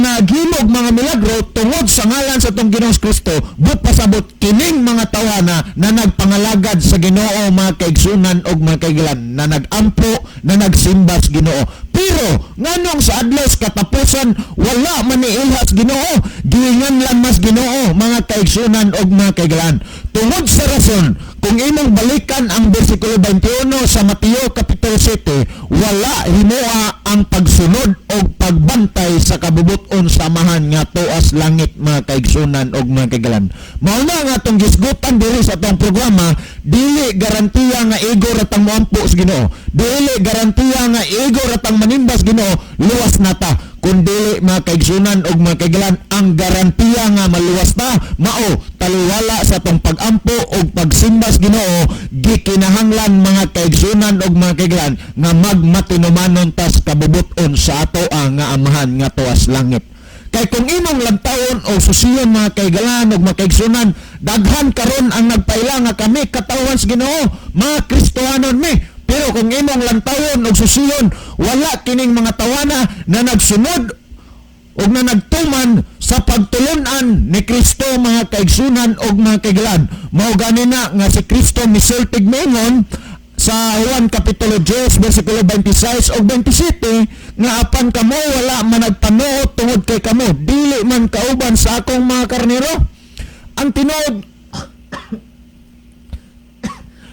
naghimog mga milagro tungod sa ngalan sa atong Ginoong Kristo, but pasabot kining mga tawana na nagpangalagad sa Ginoo, mga kaigsunan og mga kaigilan, na nagampo, na nagsimba sa Ginoo. Pero nganong sa adlaw sa katapusan wala man niilhas Ginoo, giingan lang mas Ginoo, mga kaigsunan og mga kaigilan? Tungod sa rason, kung imong balikan ang bersikulo 21 sa Mateo Kapitulo 7, wala himoa ang pagsunod o pagbantay sa kabubuton sa Amahan nga tuas langit, mga kaigsunan og mga kaigalan. Mao na nga atong gisgutan diri sa atong programa, dili garantiya nga igo ratang moampo sa Ginoo, dili garantiya nga igo ratang manimba sa Ginoo, luwas na ta. Kun dili, mga kaigsunan og mga kaigalan, ang garantiya nga maluwas ta mao taliwala sa atong pagampo og pagsimba sa Ginoo. Gikinahanglan, mga kaigsunan og mga kaigalan, nga magmatinumanon tas kabubut-on sa ato ang nga Amahan nga tuas langit. Kay kung imong lantawon o susiyon, mga kaigalan og mga kaigsunan, daghan karon ang nagpaila nga kami katawhan sa Ginoo, mga Kristohanon mi. Pero kung imong lantawon og susiyon, wala kining mga tawana na nagsunod og na nagtuman sa pagtulunan ni Kristo, mga kaigsunan og mga kaigalan. Mao gani na nga si Kristo misultig maingon sa Juan Kapitulo 10 bersikulo 26 ug 27 nga, "Apan kamo wala man nagpanuot tungod kay kamo dili man kauban sa akong mga karnero."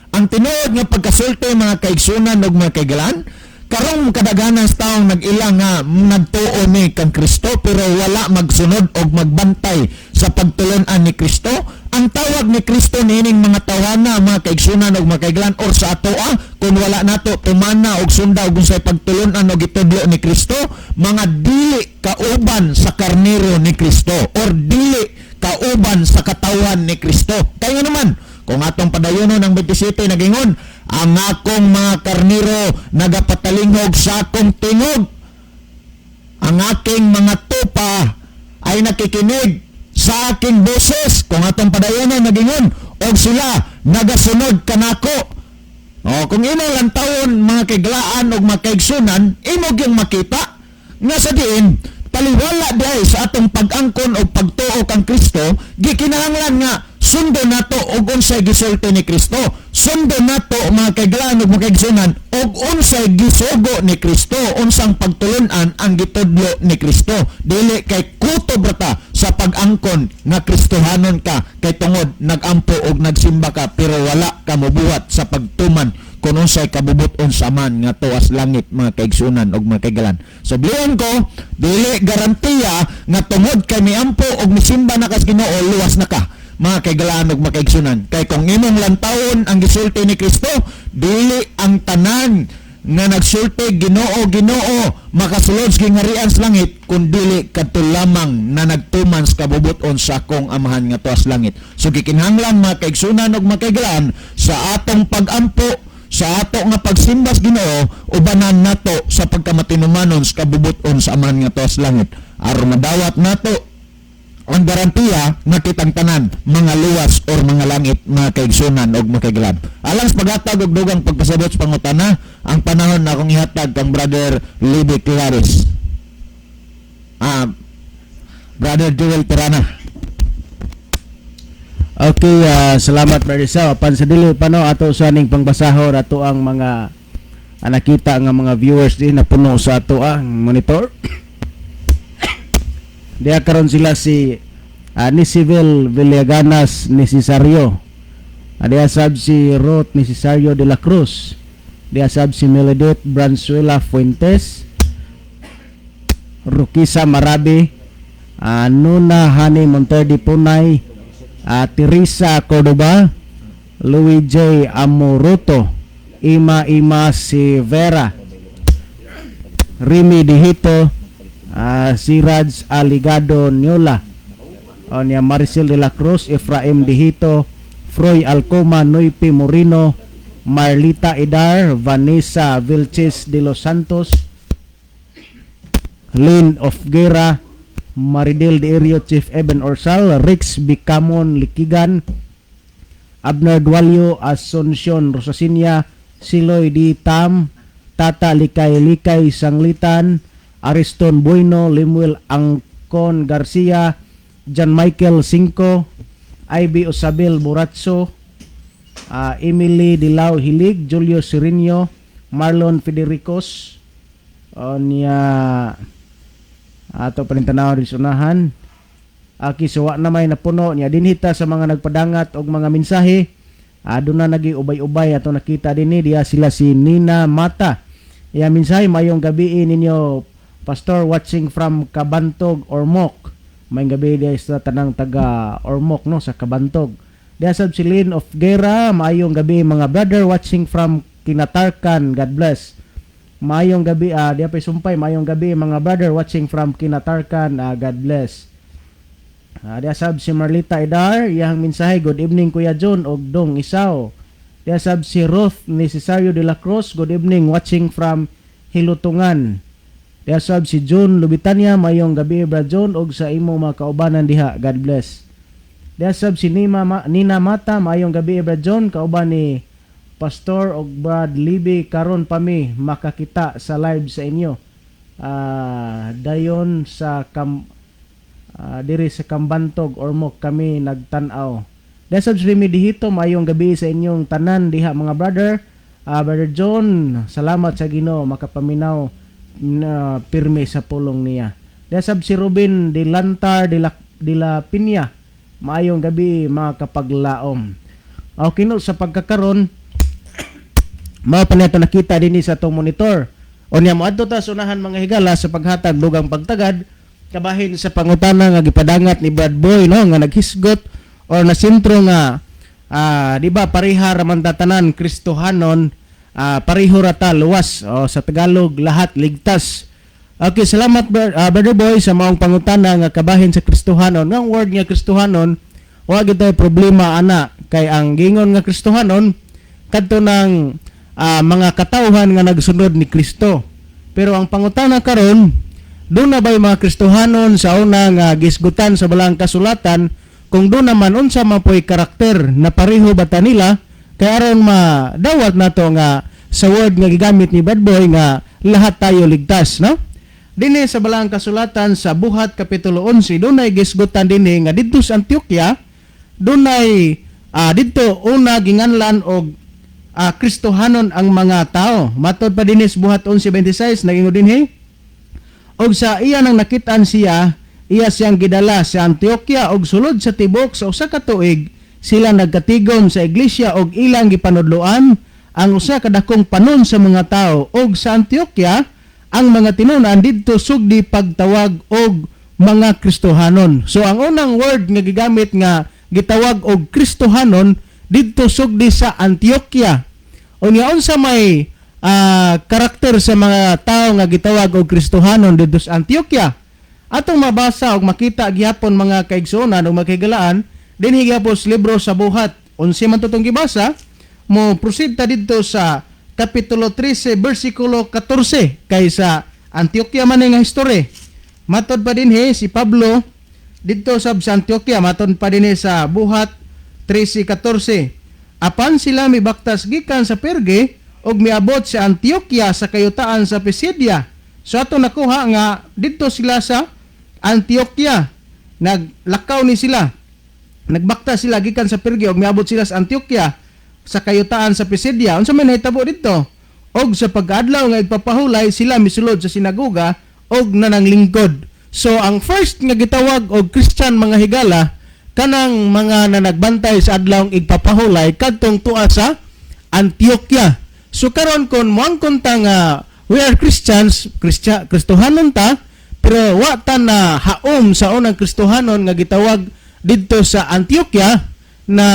Ang tinuod nga pagkasulti, mga kaigsunan ug mga kaigalan, karong kadaghanan sa taong nag-ila nga nagtuo ni kang Kristo pero wala magsunod og magbantay sa pagtulunan ni Kristo. Ang tawag ni Kristo niining mga tawhana, mga kaigsunan ug mga kaigalan, or sa atoa, kung wala nato tumana og sunda og unsay pagtulunan og gitudlo ni Kristo, mga dili kauban sa karnero ni Kristo or dili kauban sa katawan ni Kristo. Kaya nga naman, kung atong padayonon ang 27, nagingon, "Ang akong mga karnero nagapatalingog sa akong tingog. Ang aking mga tupa ay nakikinig sa aking boses." Kung atong padayonon, nagingon, "Og sila nagasunod kanako." O, kung imo lantawon, mga kaiglaan og mga kaigsunan, imo gyung makita nga sa diin taliwala diay sa atong pag-angkon o pagtuo kang Kristo, gikinahanglan nga sundo nato og unsay gisulti ni Kristo. Sundo nato, mga kaiglaan ug mga kaigsunan, og unsay gisugo ni Kristo, unsang pagtulunan ang gitudlo ni Kristo. Dili kay kutob ra ta sa pag-angkon nga Kristohanon ka kay tungod nagampo og nagsimba ka, pero wala ka mobuhat sa pagtuman kung unsay kabubuton sa Amahan nga tuas langit, mga kaigsunan og mga kaigalan. So bliyon ko, dili garantiya nga tungod kay miampo og misimba na kas Ginoo, luwas na ka, mga kaigalan og mga kaigsunan. Kay kung imong lantawon ang gisulti ni Kristo, dili ang tanan nga nagsulti, "Ginoo, Ginoo," makasulod sa gingharian sa langit, kun dili kadto lamang na nagtuman sa kabubuton sa akong Amahan nga tuas langit. So gikinahanglan, mga kaigsunan og mga kaigalan, sa atong pagampo, sa ato nga pagsimba sa Ginoo, ubanan nato sa pagkamatinumanon sa kabubuton sa Amahan nga tuas langit aron madawat nato ang garantiya nga kitang tanan mga luwas or mga langit, mga kaigsunan og mga kaigalan. Alang sa paghatag og dugang pagpasabot sa pangutana, ang panahon na akong ihatag kang Brother Libby Clares. Brother Joel Tirana. Okay, salamat, Brother Sao. Apan sa dili pa no ato sa ning pangbasahon ato ang mga Nakita nga mga viewers din na puno sa ato ang monitor. Diya karon sila si ni Civil Villaganas ni Cesario. Diya sab si Ruth ni Cesario de la Cruz. Diya sab si Meledit Branzuela Fuentes. Rukisa Marabi, Nuna Hani Monterde Punay, Teresa Cordoba, Louis J. Amoroto, Ima Ima Sivera, Remy Dihito, Siraj Aligado Niola, o niya Maricel de la Cruz, Efraim Dihito, Froy Alcoma, Noypi Morino, Marlita Idar, Vanessa Vilches de los Santos, Lynn of Guerra, Maridel de Erio, Chief Eben Orsal, Rix Bicamon Likigan, Abner Dualio, Asuncion Rosasinia, Siloy D. Tam, Tata Likay Likay Sanglitan, Ariston Bueno, Lemuel Angcon Garcia, John Michael Cinco, Ivy Osabel Buratso, Emily Dilao Hilig, Julio Sirinio, Marlon Federicos, niya ato pa rin tanaw din sa unahan. Aki suwa na may napuno niya dinhita sa mga nagpadangat og mga mensahe. Aduna nagi ubay-ubay ato nakita dinhi diya sila si Nina Mata. Iya mensahe, "Mayong gabi ninyo, Pastor, watching from Kabantog, Ormoc." Mayong gabi diya sa tanang taga Ormoc, no, sa Kabantog. Diya sab si Lynn of Guerra, "Maayong gabi mga brother, watching from Kinatarkan, God bless." Maayong gabi, diya pa sumpay, "Maayong gabi mga brother, watching from Kinatarkan, God bless." Diya sab si Marlita Idar, iyang mensahe, "Good evening Kuya John og Dong Isaw." Diya sab si Ruth ni Cesario de la Cruz, "Good evening, watching from Hilutungan." Diya sab si John Lubitania, "Mayong gabi Brad John og sa imo mga kaubanan diha, God bless." Diya sab si Nina Mata, "Mayong gabi Brad John, kauban ni Pastor og Brad Libby, karon pa mi makakita sa live sa inyo. Dayon sa kam diri sa Kambantog, Ormoc kami nagtan-aw." Diya sab si Remy Dihito, "Mayong gabi sa inyong tanan diha mga brother. Brother John, salamat sa Ginoo makapaminaw na pirmi sa pulong niya." Diya sab si Ruben de Lantar de la Pinya, "Maayong gabi mga kapaglaom." Okay no, sa pagkakaron mao pa nato nakita dinhi sa atong monitor. Unya moadto ta sa unahan mga higala sa paghatag dugang pagtagad kabahin sa pangutana nga gipadangat ni Brad Boy, no, nga naghisgot or nasentro nga di ba pareha ra man ta tanan Kristohanon, pareho ra ta luwas o sa Tagalog, lahat ligtas. Okay, salamat Brother Boy sa maong pangutana nga kabahin sa Kristohanon. Nga ang word nga Kristohanon, wa gyud tay problema ana kay ang gingon nga Kristohanon kadto ng mga katawhan nga nagsunod ni Kristo. Pero ang pangutana karon, duna ba'y mga Kristohanon sa una nga gisgutan sa balang kasulatan? Kung duna man, unsa man po'y karakter na pareho ba ta nila kay aron madawat nato nga sa word nga gigamit ni Bad Boy nga lahat tayo ligtas, no? Dinhi sa balang kasulatan sa Buhat kapitulo 11, dunay gisgutan dinhi nga didto sa Antioquia dunay didto una ginganlan og Kristohanon ang mga tao. Matod pa dinhi sa Buhat 11:26, nagingon dinhi, "Og sa iya nang nakitaan siya, iya siyang gidala sa Antioquia og sulod sa tibok sa usa ka tuig sila nagkatigom sa iglesia og ilang gipanudloan ang usa ka dakong panon sa mga tao. Og sa Antioquia ang mga tinunan didto sugdi pagtawag og mga Kristohanon." So ang unang word nga gigamit nga gitawag og Kristohanon didto sugdi sa Antioquia. Unya unsa may karakter sa mga tao nga gitawag og Kristohanon didto sa Antioquia? Atong mabasa og makita gihapon mga kaigsuonan ug mga dinhi gihapon sa libro sa Buhat. Unsi man to tong gibasa, mo proceed ta didto sa kapitulo 13 bersikulo 14 kay sa Antioquia man nga history. Matod pa dinhi si Pablo didto sab sa Antioquia, matod pa dinhi sa Buhat 13:14. "Apan sila mibaktas gikan sa Perge ug miabot sa Antioquia sa kayutaan sa Pisidia." So ato nakuha nga didto sila sa Antioquia. Naglakaw ni sila. Nagbaktas sila gikan sa Perge ug miabot sila sa Antioquia sa kayutaan sa Pisidia. Unsa may nahitabo didto? Og sa pagkaadlaw nga igpapahulay, sila misulod sa sinagoga og nananglingkod. So ang first nga gitawag og Christian, mga higala, kanang mga nanagbantay sa adlaw igpapahulay kadtong tua sa Antioquia. So karon, kon moangkon ta nga we are Christians, Kristohanon ta, pero wa ta na haom sa unang Kristohanon nga gitawag didto sa Antioquia, na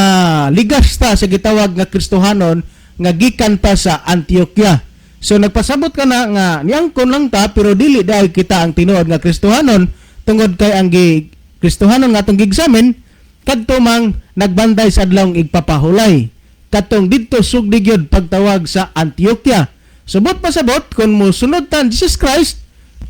ligas ta sa gitawag nga Kristohanon nga gikan pa sa Antioquia. So nagpasabot ka na nga niangkon lang ta, pero dili dahil kita ang tinuod nga Kristohanon, tungod kay ang gi Kristohanon nga atong gi-examine kadto mang nagbantay sa adlawng igpapahulay, katong didto sugdi gyud pagtawag sa Antioquia. Subot pasabot, kung mo sunod tan Jesus Christ,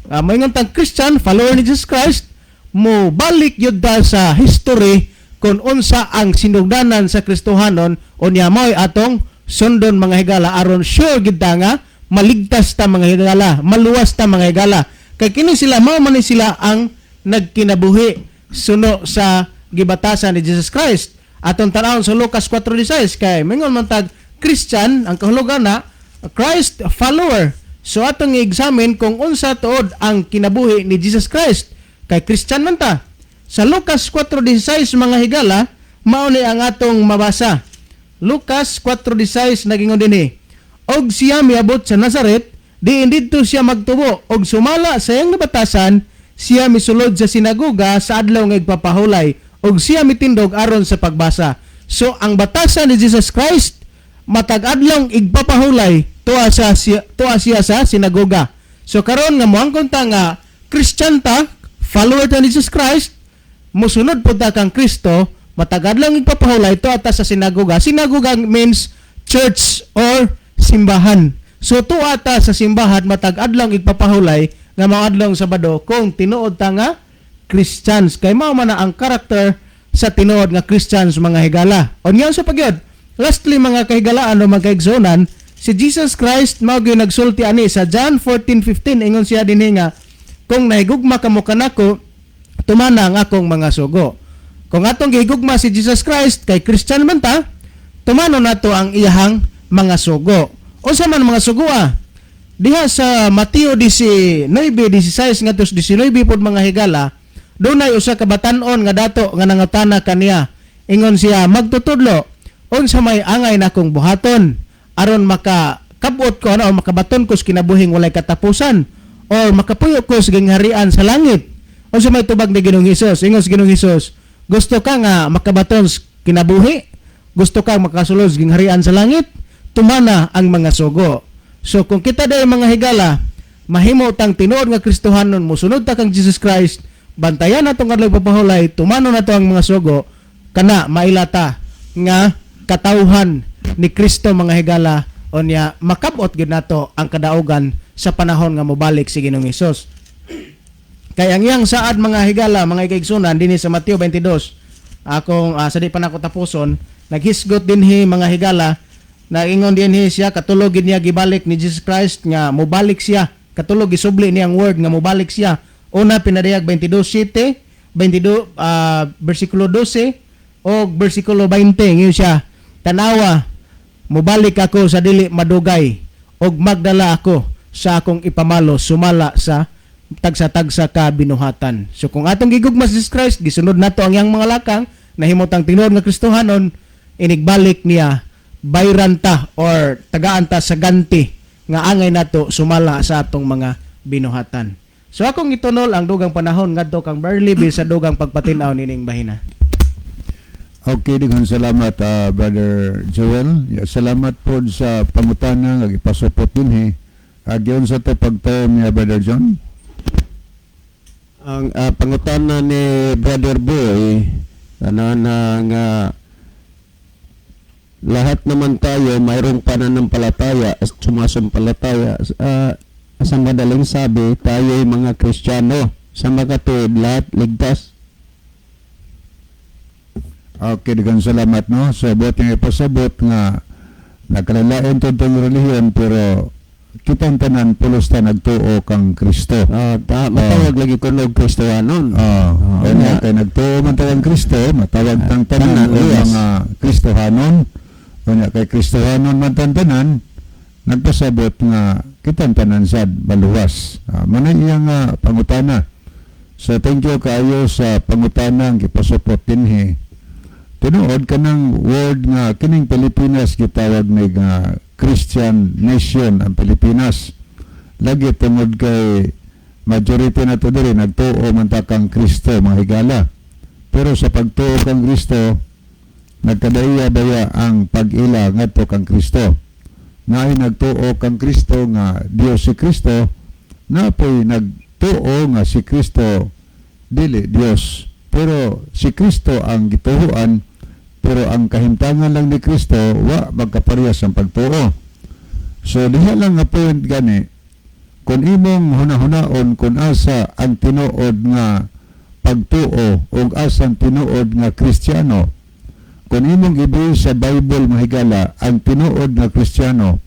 moingon tang Christian, follower ni Jesus Christ, mo balik gyud ta sa history kung unsa ang sinugdanan sa Kristohanon, unya mo'y atong sundon, mga higala, aron sure gid ta nga maligtas ta, mga higala, maluwas ta, mga higala, kay kini sila, mao man ni sila ang nagkinabuhi suno sa gibatasan ni Jesus Christ. Atong tan-awon sa Lucas 4:16, kay mingon man tag Christian, ang kahulugan na Christ follower. So atong i-examine kung unsa tuod ang kinabuhi ni Jesus Christ, kay Christian man ta. Sa Lucas 4:16, mga higala, mao ni ang atong mabasa. Lucas 4:16, nagingon dinhi: "Og siya miabot sa Nazaret, diin didto siya magtubo, og sumala sa iyang nabatasan, siya misulod sa sinagoga sa adlaw nga igpapahulay, og siya mitindog aron sa pagbasa." So ang batasan ni Jesus Christ, matag adlaw igpapahulay, tuwa siya sa sinagoga. So karon nga moangkon ta nga Christian ta, follower ta ni Jesus Christ, musunod pud ta kang Kristo, matag adlaw igpapahulay tuwa ta sa sinagoga. Sinagoga means church or simbahan. So tuwa ta sa simbahan matag adlaw igpapahulay nga mga adlaw Sabado kung tinuod ta nga Christians, kay mao man na ang karakter sa tinuod nga Christians, mga higala. Unya sa pagyod. Lastly, mga kahigalaan o mga kaigsuonan, si Jesus Christ mao gyud nagsulti ani sa John 14:15. Ingon siya dinhi nga kung nahigugma kamo kanako, tumana ang akong mga sugo. Kung atong gihigugma si Jesus Christ, kay Christian man ta, tumano nato ang iyahang mga sugo. Unsa man mga sugo ah? Diha sa Mateo 19:16 ngadto sa 19 pod, mga higala, dunay usa ka batan-on nga dato nga nangutana kaniya. Ingon siya, "Magtutudlo, unsa may angay nakong buhaton aron maka kabot ko ano, makabaton ko sa kinabuhing walay katapusan or makapuyo ko sa gingharian sa langit?" Unsa may tubag ni Ginoong Hesus? Ingon sa Ginoong Hesus, "Gusto ka nga makabaton sa kinabuhi? Gusto ka makasulod sa gingharian sa langit? Tumana ang mga sugo." So kung kita day, mga higala, mahimo tang tinuod nga Kristohanon, musunod ta kang Jesus Christ, bantayan natong adlaw papahulay, tumano nato ang mga sugo, kana mailata nga katawhan ni Kristo, mga higala, unya makabot gyud nato ang kadaugan sa panahon nga mobalik si Ginoong Hesus. Kay ang iyang saad, mga higala, mga kaigsunan, dinhi sa Mateo 22, akong sa di pa nako tapuson, naghisgot dinhi, mga higala, naingon dinhi siya, katulog gid niya gibalik ni Jesus Christ nga mobalik siya. Katulog gisubli niya ang word nga mobalik siya. Una pinadayag 22:7, 22 bersikulo 12 o bersikulo 20, ngayon siya, "Tanawa, mobalik ako sa dili madugay og magdala ako sa akong ipamalo sumala sa tagsa-tagsa ka binuhatan." So kung atong gigugma si Jesus Christ, gisunod nato ang iyang mga lakang, nahimotang tinuod nga Kristohanon, inigbalik niya, bayran ta or tagaan ta sa ganti nga angay nato sumala sa atong mga binuhatan. So akong itunol ang dugang panahon ngadto kang Barley sa dugang pagpatin-aw nining bahina. Okay, daghang salamat, Brother Joel. Yeah, salamat po sa pangutana nga gipasupot dinhi. Giunsa sa to pagtuo niya, Brother John? Ang pangutana ni Brother Boy, ano na nga lahat naman tayo mayroong pananampalataya at sumasampalataya. Sa madaling sabi, tayo ay mga Kristiyano. Sa makatuwid, lahat ligtas. Okay, daghang salamat, no. So buot nga ipasabot nga nakalalain to tong relihiyon, pero kitang tanan pulos ta nagtuo kang Kristo. Matawag lagi ko og Kristohanon. Oh, kaya kay nagtuo man ta kang Kristo, matawag tang tanan Tanan, og yes. mga Kristohanon. Unya kay Kristohanon man tan tanan, Nagpasabot nga kitang tanan sad maluwas. Mao iyang pangutana. So thank you kaayo sa pangutana ang gipasupot dinhi. Tinuod kanang word nga kining Pilipinas, gitawag ni nga Christian nation ang Pilipinas. Lagi tungod kay majority na to diri nagtuo man ta kang Kristo, mga higala. Pero sa pagtuo kang Kristo, nagkadaiya baya ang pag-ila ngadto kang Kristo? Naay nagtuo kang Kristo nga Dios si Kristo, napoy nagtuo nga si Kristo dili Dios. Pero si Kristo ang gituohan, pero ang kahimtangan lang ni Kristo wa magkaparehas ang pagtuo. So diha lang nga point gani, kung imong hunahunaon kung asa ang tinuod nga pagtuo ug asa ang tinuod nga Kristiyano, kung imong i sa Bible, mahigala, ang tinuod nga Kristiyano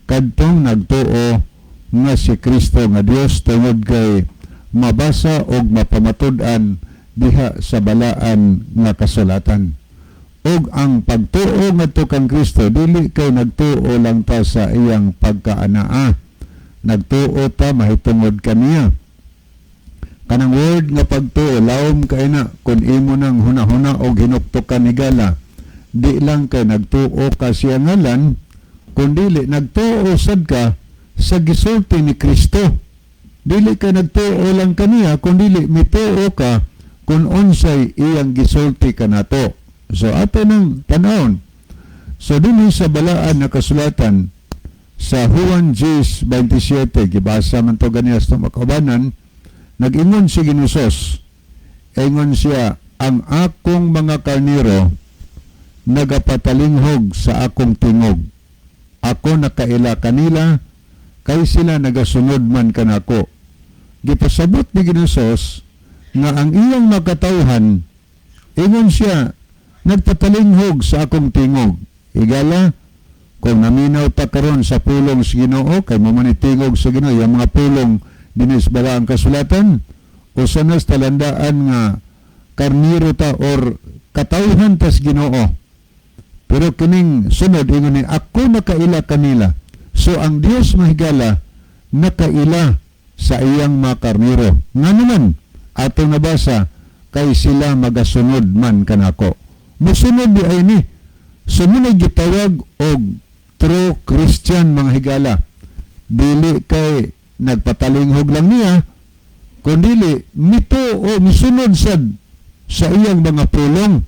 kadtong nagtuo nga si Kristo nga Dios, tungod kay mabasa og mapamatud-an diha sa balaan nga kasulatan. Ug ang pagtuo ngadto kang Kristo, dili kay nagtuo lang ta sa iyang pagkaanaa, nagtuo ta mahitungod kaniya. Kanang word nga pagtuo, lawom kay na kung imo nang hunahuna og hinuktukan, higala. Di lang kay nagtuo ka siya ngalan, kundili nagtuo sad ka sa gisulti ni Kristo. Dili ka nagtuo lang kaniya, kundili mituo ka kung unsay iyang gisulti kanato. So ato nang tanawon. So dinhi sa balaan na kasulatan sa Juan 10:27, gibasa man to ganiya sa makaubanan, nag-ingon si Ginoong Hesus, ingon siya, "Ang akong mga karniro nagapatalinghog sa akong tingog. Ako nakaila kanila, kay sila nagasunod man kanako." Gipasabot ni Ginoong Hesus nga ang iyang makatawhan, ingon siya, nagpatalinghog sa akong tingog. Higala, kung naminaw ta karon sa pulong sa Ginoo, kay mao man tingog sa Ginoo, yung mga pulong dinis bala ang kasulatan, usa na sa talandaan nga karniro ta or katawhan tas Ginoo. Pero kining sunod, ingon ni, "Ako nakaila kanila." So ang Dios, mahigala, nakaila sa iyang mga karniro. Nga naman, atong nabasa, kay sila magasunod man kanako. Musunod di ay ni. So mao gitawag og true Christian, mga higala. Dili kay nagpatalinghog lang niya, kundili mito o misunod sad sa iyang mga pulong.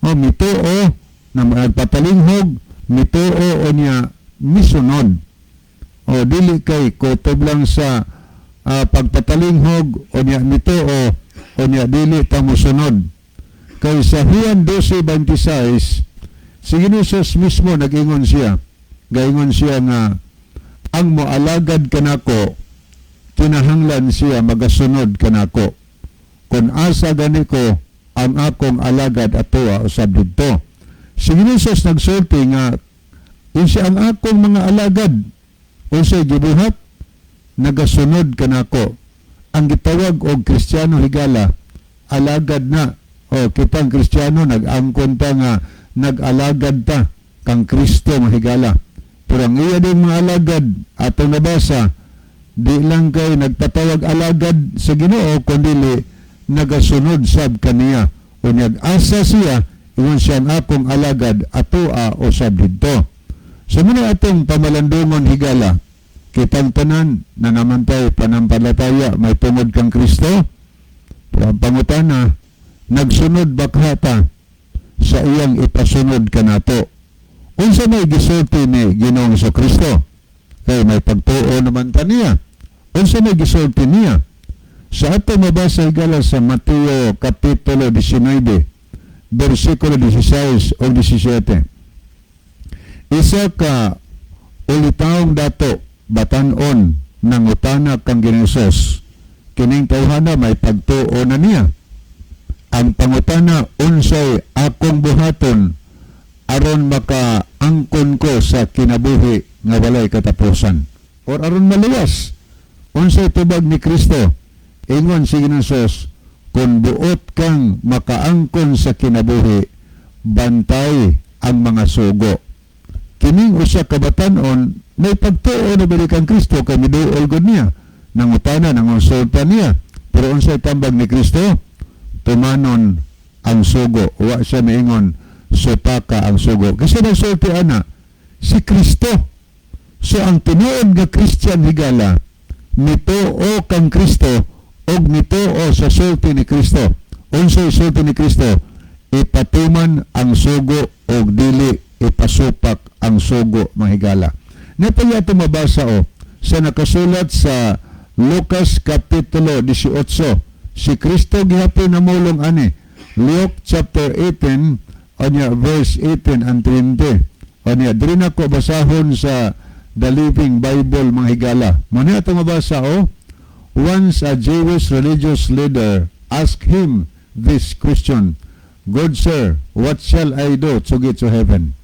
O mituo na nagpatalinghog, mituo o niya misunod. O dili kay kutob lang sa pagpatalinghog o niya mituo o niya dili ta mosunod. Kay sa Juan 12:26, si Jesus mismo nag-ingon siya. Gaingon siya nga ang moalagad kanako, kinahanglan siya magasunod kanako. Kung asa gani ko, ang akong alagad atoa usab didto. Si Jesus nagsulti nga unsa ang akong mga alagad, unsay gibuhat, nagasunod kanako. Ang gitawag og Kristiyano, higala, alagad na. O kitang Kristiyano nag-angkon ta nga nag-alagad ta kang Kristo, mahigala. Pero ang iya din mga alagad, atong nabasa, di lang kay nagpatawag alagad sa Ginoo, kundi nagasunod sab kaniya. Unyag asa siya, ingon siya, ang akong alagad atoa usab didto. So mao atong pamalandungon, higala, kitang tanan na namantay panampalataya may tungod kang Kristo. Pero ang pangutana, nagsunod ba ka ta sa iyang ipasunod kanato? Unsa may gisulti ni Ginoong Kristo? Kay may pagtuo naman ta niya. Unsa may gisulti niya? Sa ato mabasa, higala, sa Mateo Kapitulo 19, versikulo 16 o 17. Isa ka ulitaong dato batan-on nangutana kang Ginoong Hesus. Kining tawhana may pagtuo na niya. Ang pangutana, "Unsay akong buhaton aron makaangkon ko sa kinabuhi nga walay katapusan?" Or aron maluwas. Unsay tubag ni Kristo? Ingon si Ginoong Hesus, "Kung buot kang makaangkon sa kinabuhi, bantay ang mga sugo." Kining usa ka batan-on Naipagtuo na bali kang Kristo kay miduol gud niya. Nangutana, nangonsulta niya. Pero unsay tambag ni Kristo? Tumanon ang sugo. Wa siya miingon, supaka ang sugo. Kasi nagsulti ana, si Kristo. So ang tinuod nga Christian, higala, mituo kang Kristo og mituo sa sulti ni Kristo. Unsay sulti ni Kristo? Ipatuman ang sugo og dili ipasupak ang sugo, mga higala. Napaya ito mabasa o sa nakasulat sa Lucas Kapitulo 18. Si Kristo gihapon namulong ani. Luke chapter 18 onya verse 18 and 20. Onya diri na ko basahon sa The Living Bible, mga higala. Mao ni ato mabasa o. Once a Jewish religious leader asked him this question, "Good sir, what shall I do to get to heaven?"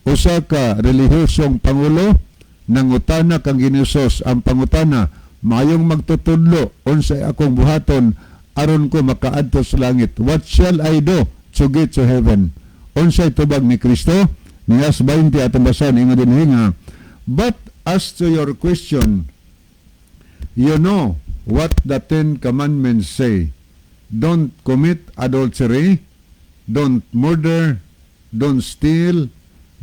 Usa ka relihiyosong pangulo nangutana kang Ginoong Hesus. Ang pangutana, "Maayong magtutudlo, unsay akong buhaton aron ko makaadto sa langit? What shall I do to get to heaven?" Unsay tubag ni Kristo? Niyas 20 atong basahan. Ingon dinhi nga, "But as to your question, you know what the Ten Commandments say. Don't commit adultery, don't murder, don't steal,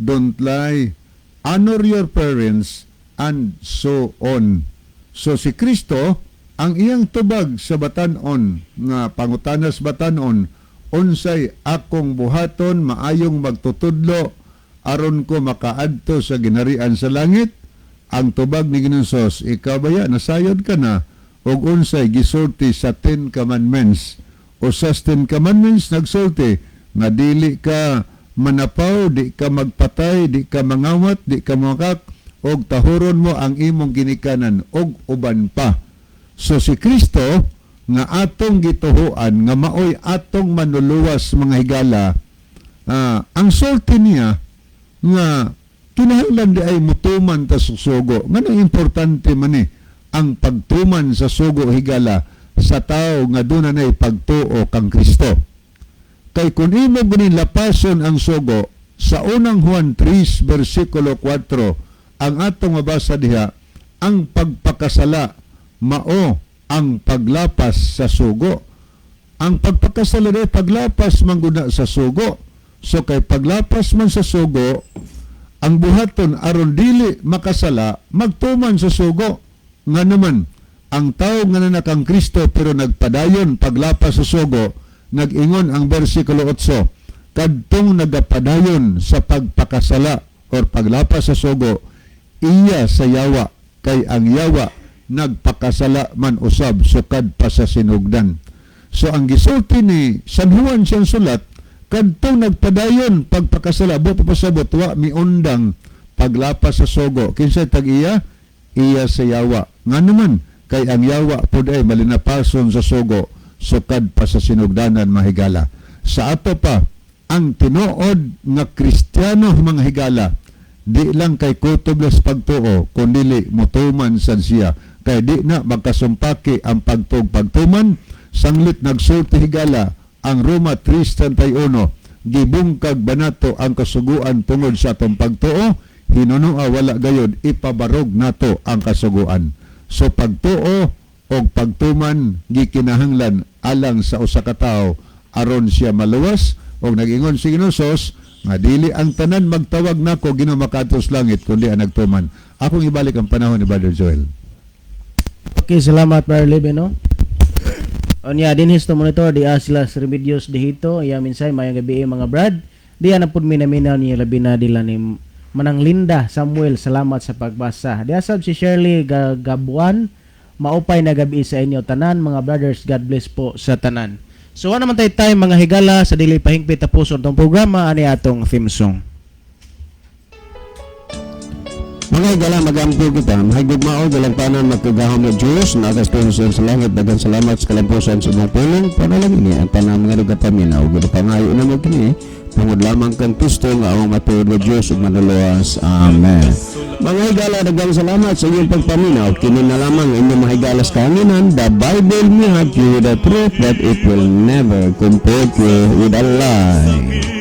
don't lie, honor your parents, and so on." So si Kristo, ang iyang tubag sa batanon, nga pangutanas batanon, "Unsay akong buhaton, maayong magtutudlo, aron ko makaadto sa ginharian sa langit?" Ang tubag ni Ginoong Hesus, "Ikaw baya, nasayod ka na og unsay gisulti sa Ten Commandments?" O sa Ten Commandments nagsulti nga dili ka manapaw, di ka magpatay, di ka mangawat, di ka mangakak, og tahuron mo ang imong ginikanan og uban pa. So si Kristo nga atong gituhuan nga maoy atong manluluwas, mga higala, ang sulti niya nga kinahanglan di ay mutuman ta sa sugo. Ngano importante man ni ang pagtuman sa sugo, higala, sa tao nga duna nay pagtuo kang Kristo? Kay kung imo gunin lapason ang sugo, sa Unang Juan 3 versikulo 4, ang atong mabasa diha, ang pagpakasala mao ang paglapas sa sugo. Ang pagpakasala diha, paglapas man gud na sa sugo. So kay paglapas man sa sugo, ang buhaton aron dili makasala, magtuman sa sugo. Nga naman, ang tao nga naa na kang Kristo pero nagpadayon paglapas sa sugo, nag-ingon ang versikulo 8, kadtong nagapadayon sa pagpakasala or paglapas sa sugo, iya sa yawa, kay ang yawa nagpakasala man usab sukad pa sa sinugdan. So ang gisulti ni San Juan siyang sulat, kadtong nagpadayon pagpakasala, buot pasabot wa miundang paglapas sa sugo, kinsay tag-iya? Iya sa yawa. Nga naman, kay ang yawa pud ay malinapason sa sugo sukad pa sa sinugdanan, mga higala. Sa ato pa, ang tinuod nga Kristiyano, mga higala, di lang kay kutob sa pagtuo, kundili mutuman sad siya. Kay di na magkasumpaki ang pagtuo ug pagtuman, sanglit nagsulti, higala, ang Roma 3.31, gibungkag ba nato ang kasuguan tungod sa atong pagtuo? Hinunoa wala gayod, ipabarog nato ang kasuguan. So pagtuo o pagtuman gikinahanglan alang sa usa ka tawo aron siya maluwas. Og nag-ingon si Ginoong Hesus nga dili ang tanan magtawag nako "Ginoo" makaadto sa langit, kundi ang nagtuman. Akong ibalik ang panahon ni Brother Joel. Okay, salamat, Brother Lebe, no? Unya, dinhi sa monitor, di sila sa Remedios dihito, iya minsay, mayong gabi mga brad. Diya na pud minaminaw niya labi na dila ni Manang Linda Samuel, salamat sa pagbasa. Diya sab si Shirley Gabuan, maupay na gabi sa inyo tanan mga brothers, God bless po sa tanan. So wala naman tayo time, mga higala, sa dili pahingpit tapuson tong programa ani atong theme song. Mga higala, magampo kita. Mahigugmao, dalagpanan, makagagahom na Diyos, na akas sa langit, daghang salamat sa kalampusan sa imong pulong. Panalangin ni ang tanang mga nagapaminaw. Ginapangayo na mo kini, tungod lamang kang Kristo nga ang matuod nga Diyos ug manluluwas. Amen. Mga higala, daghang salamat sa inyong pagpaminaw. Kini na lamang inyong mahigala sa kahanginan. The Bible may hurt you with the truth, but it will never comfort you with a lie.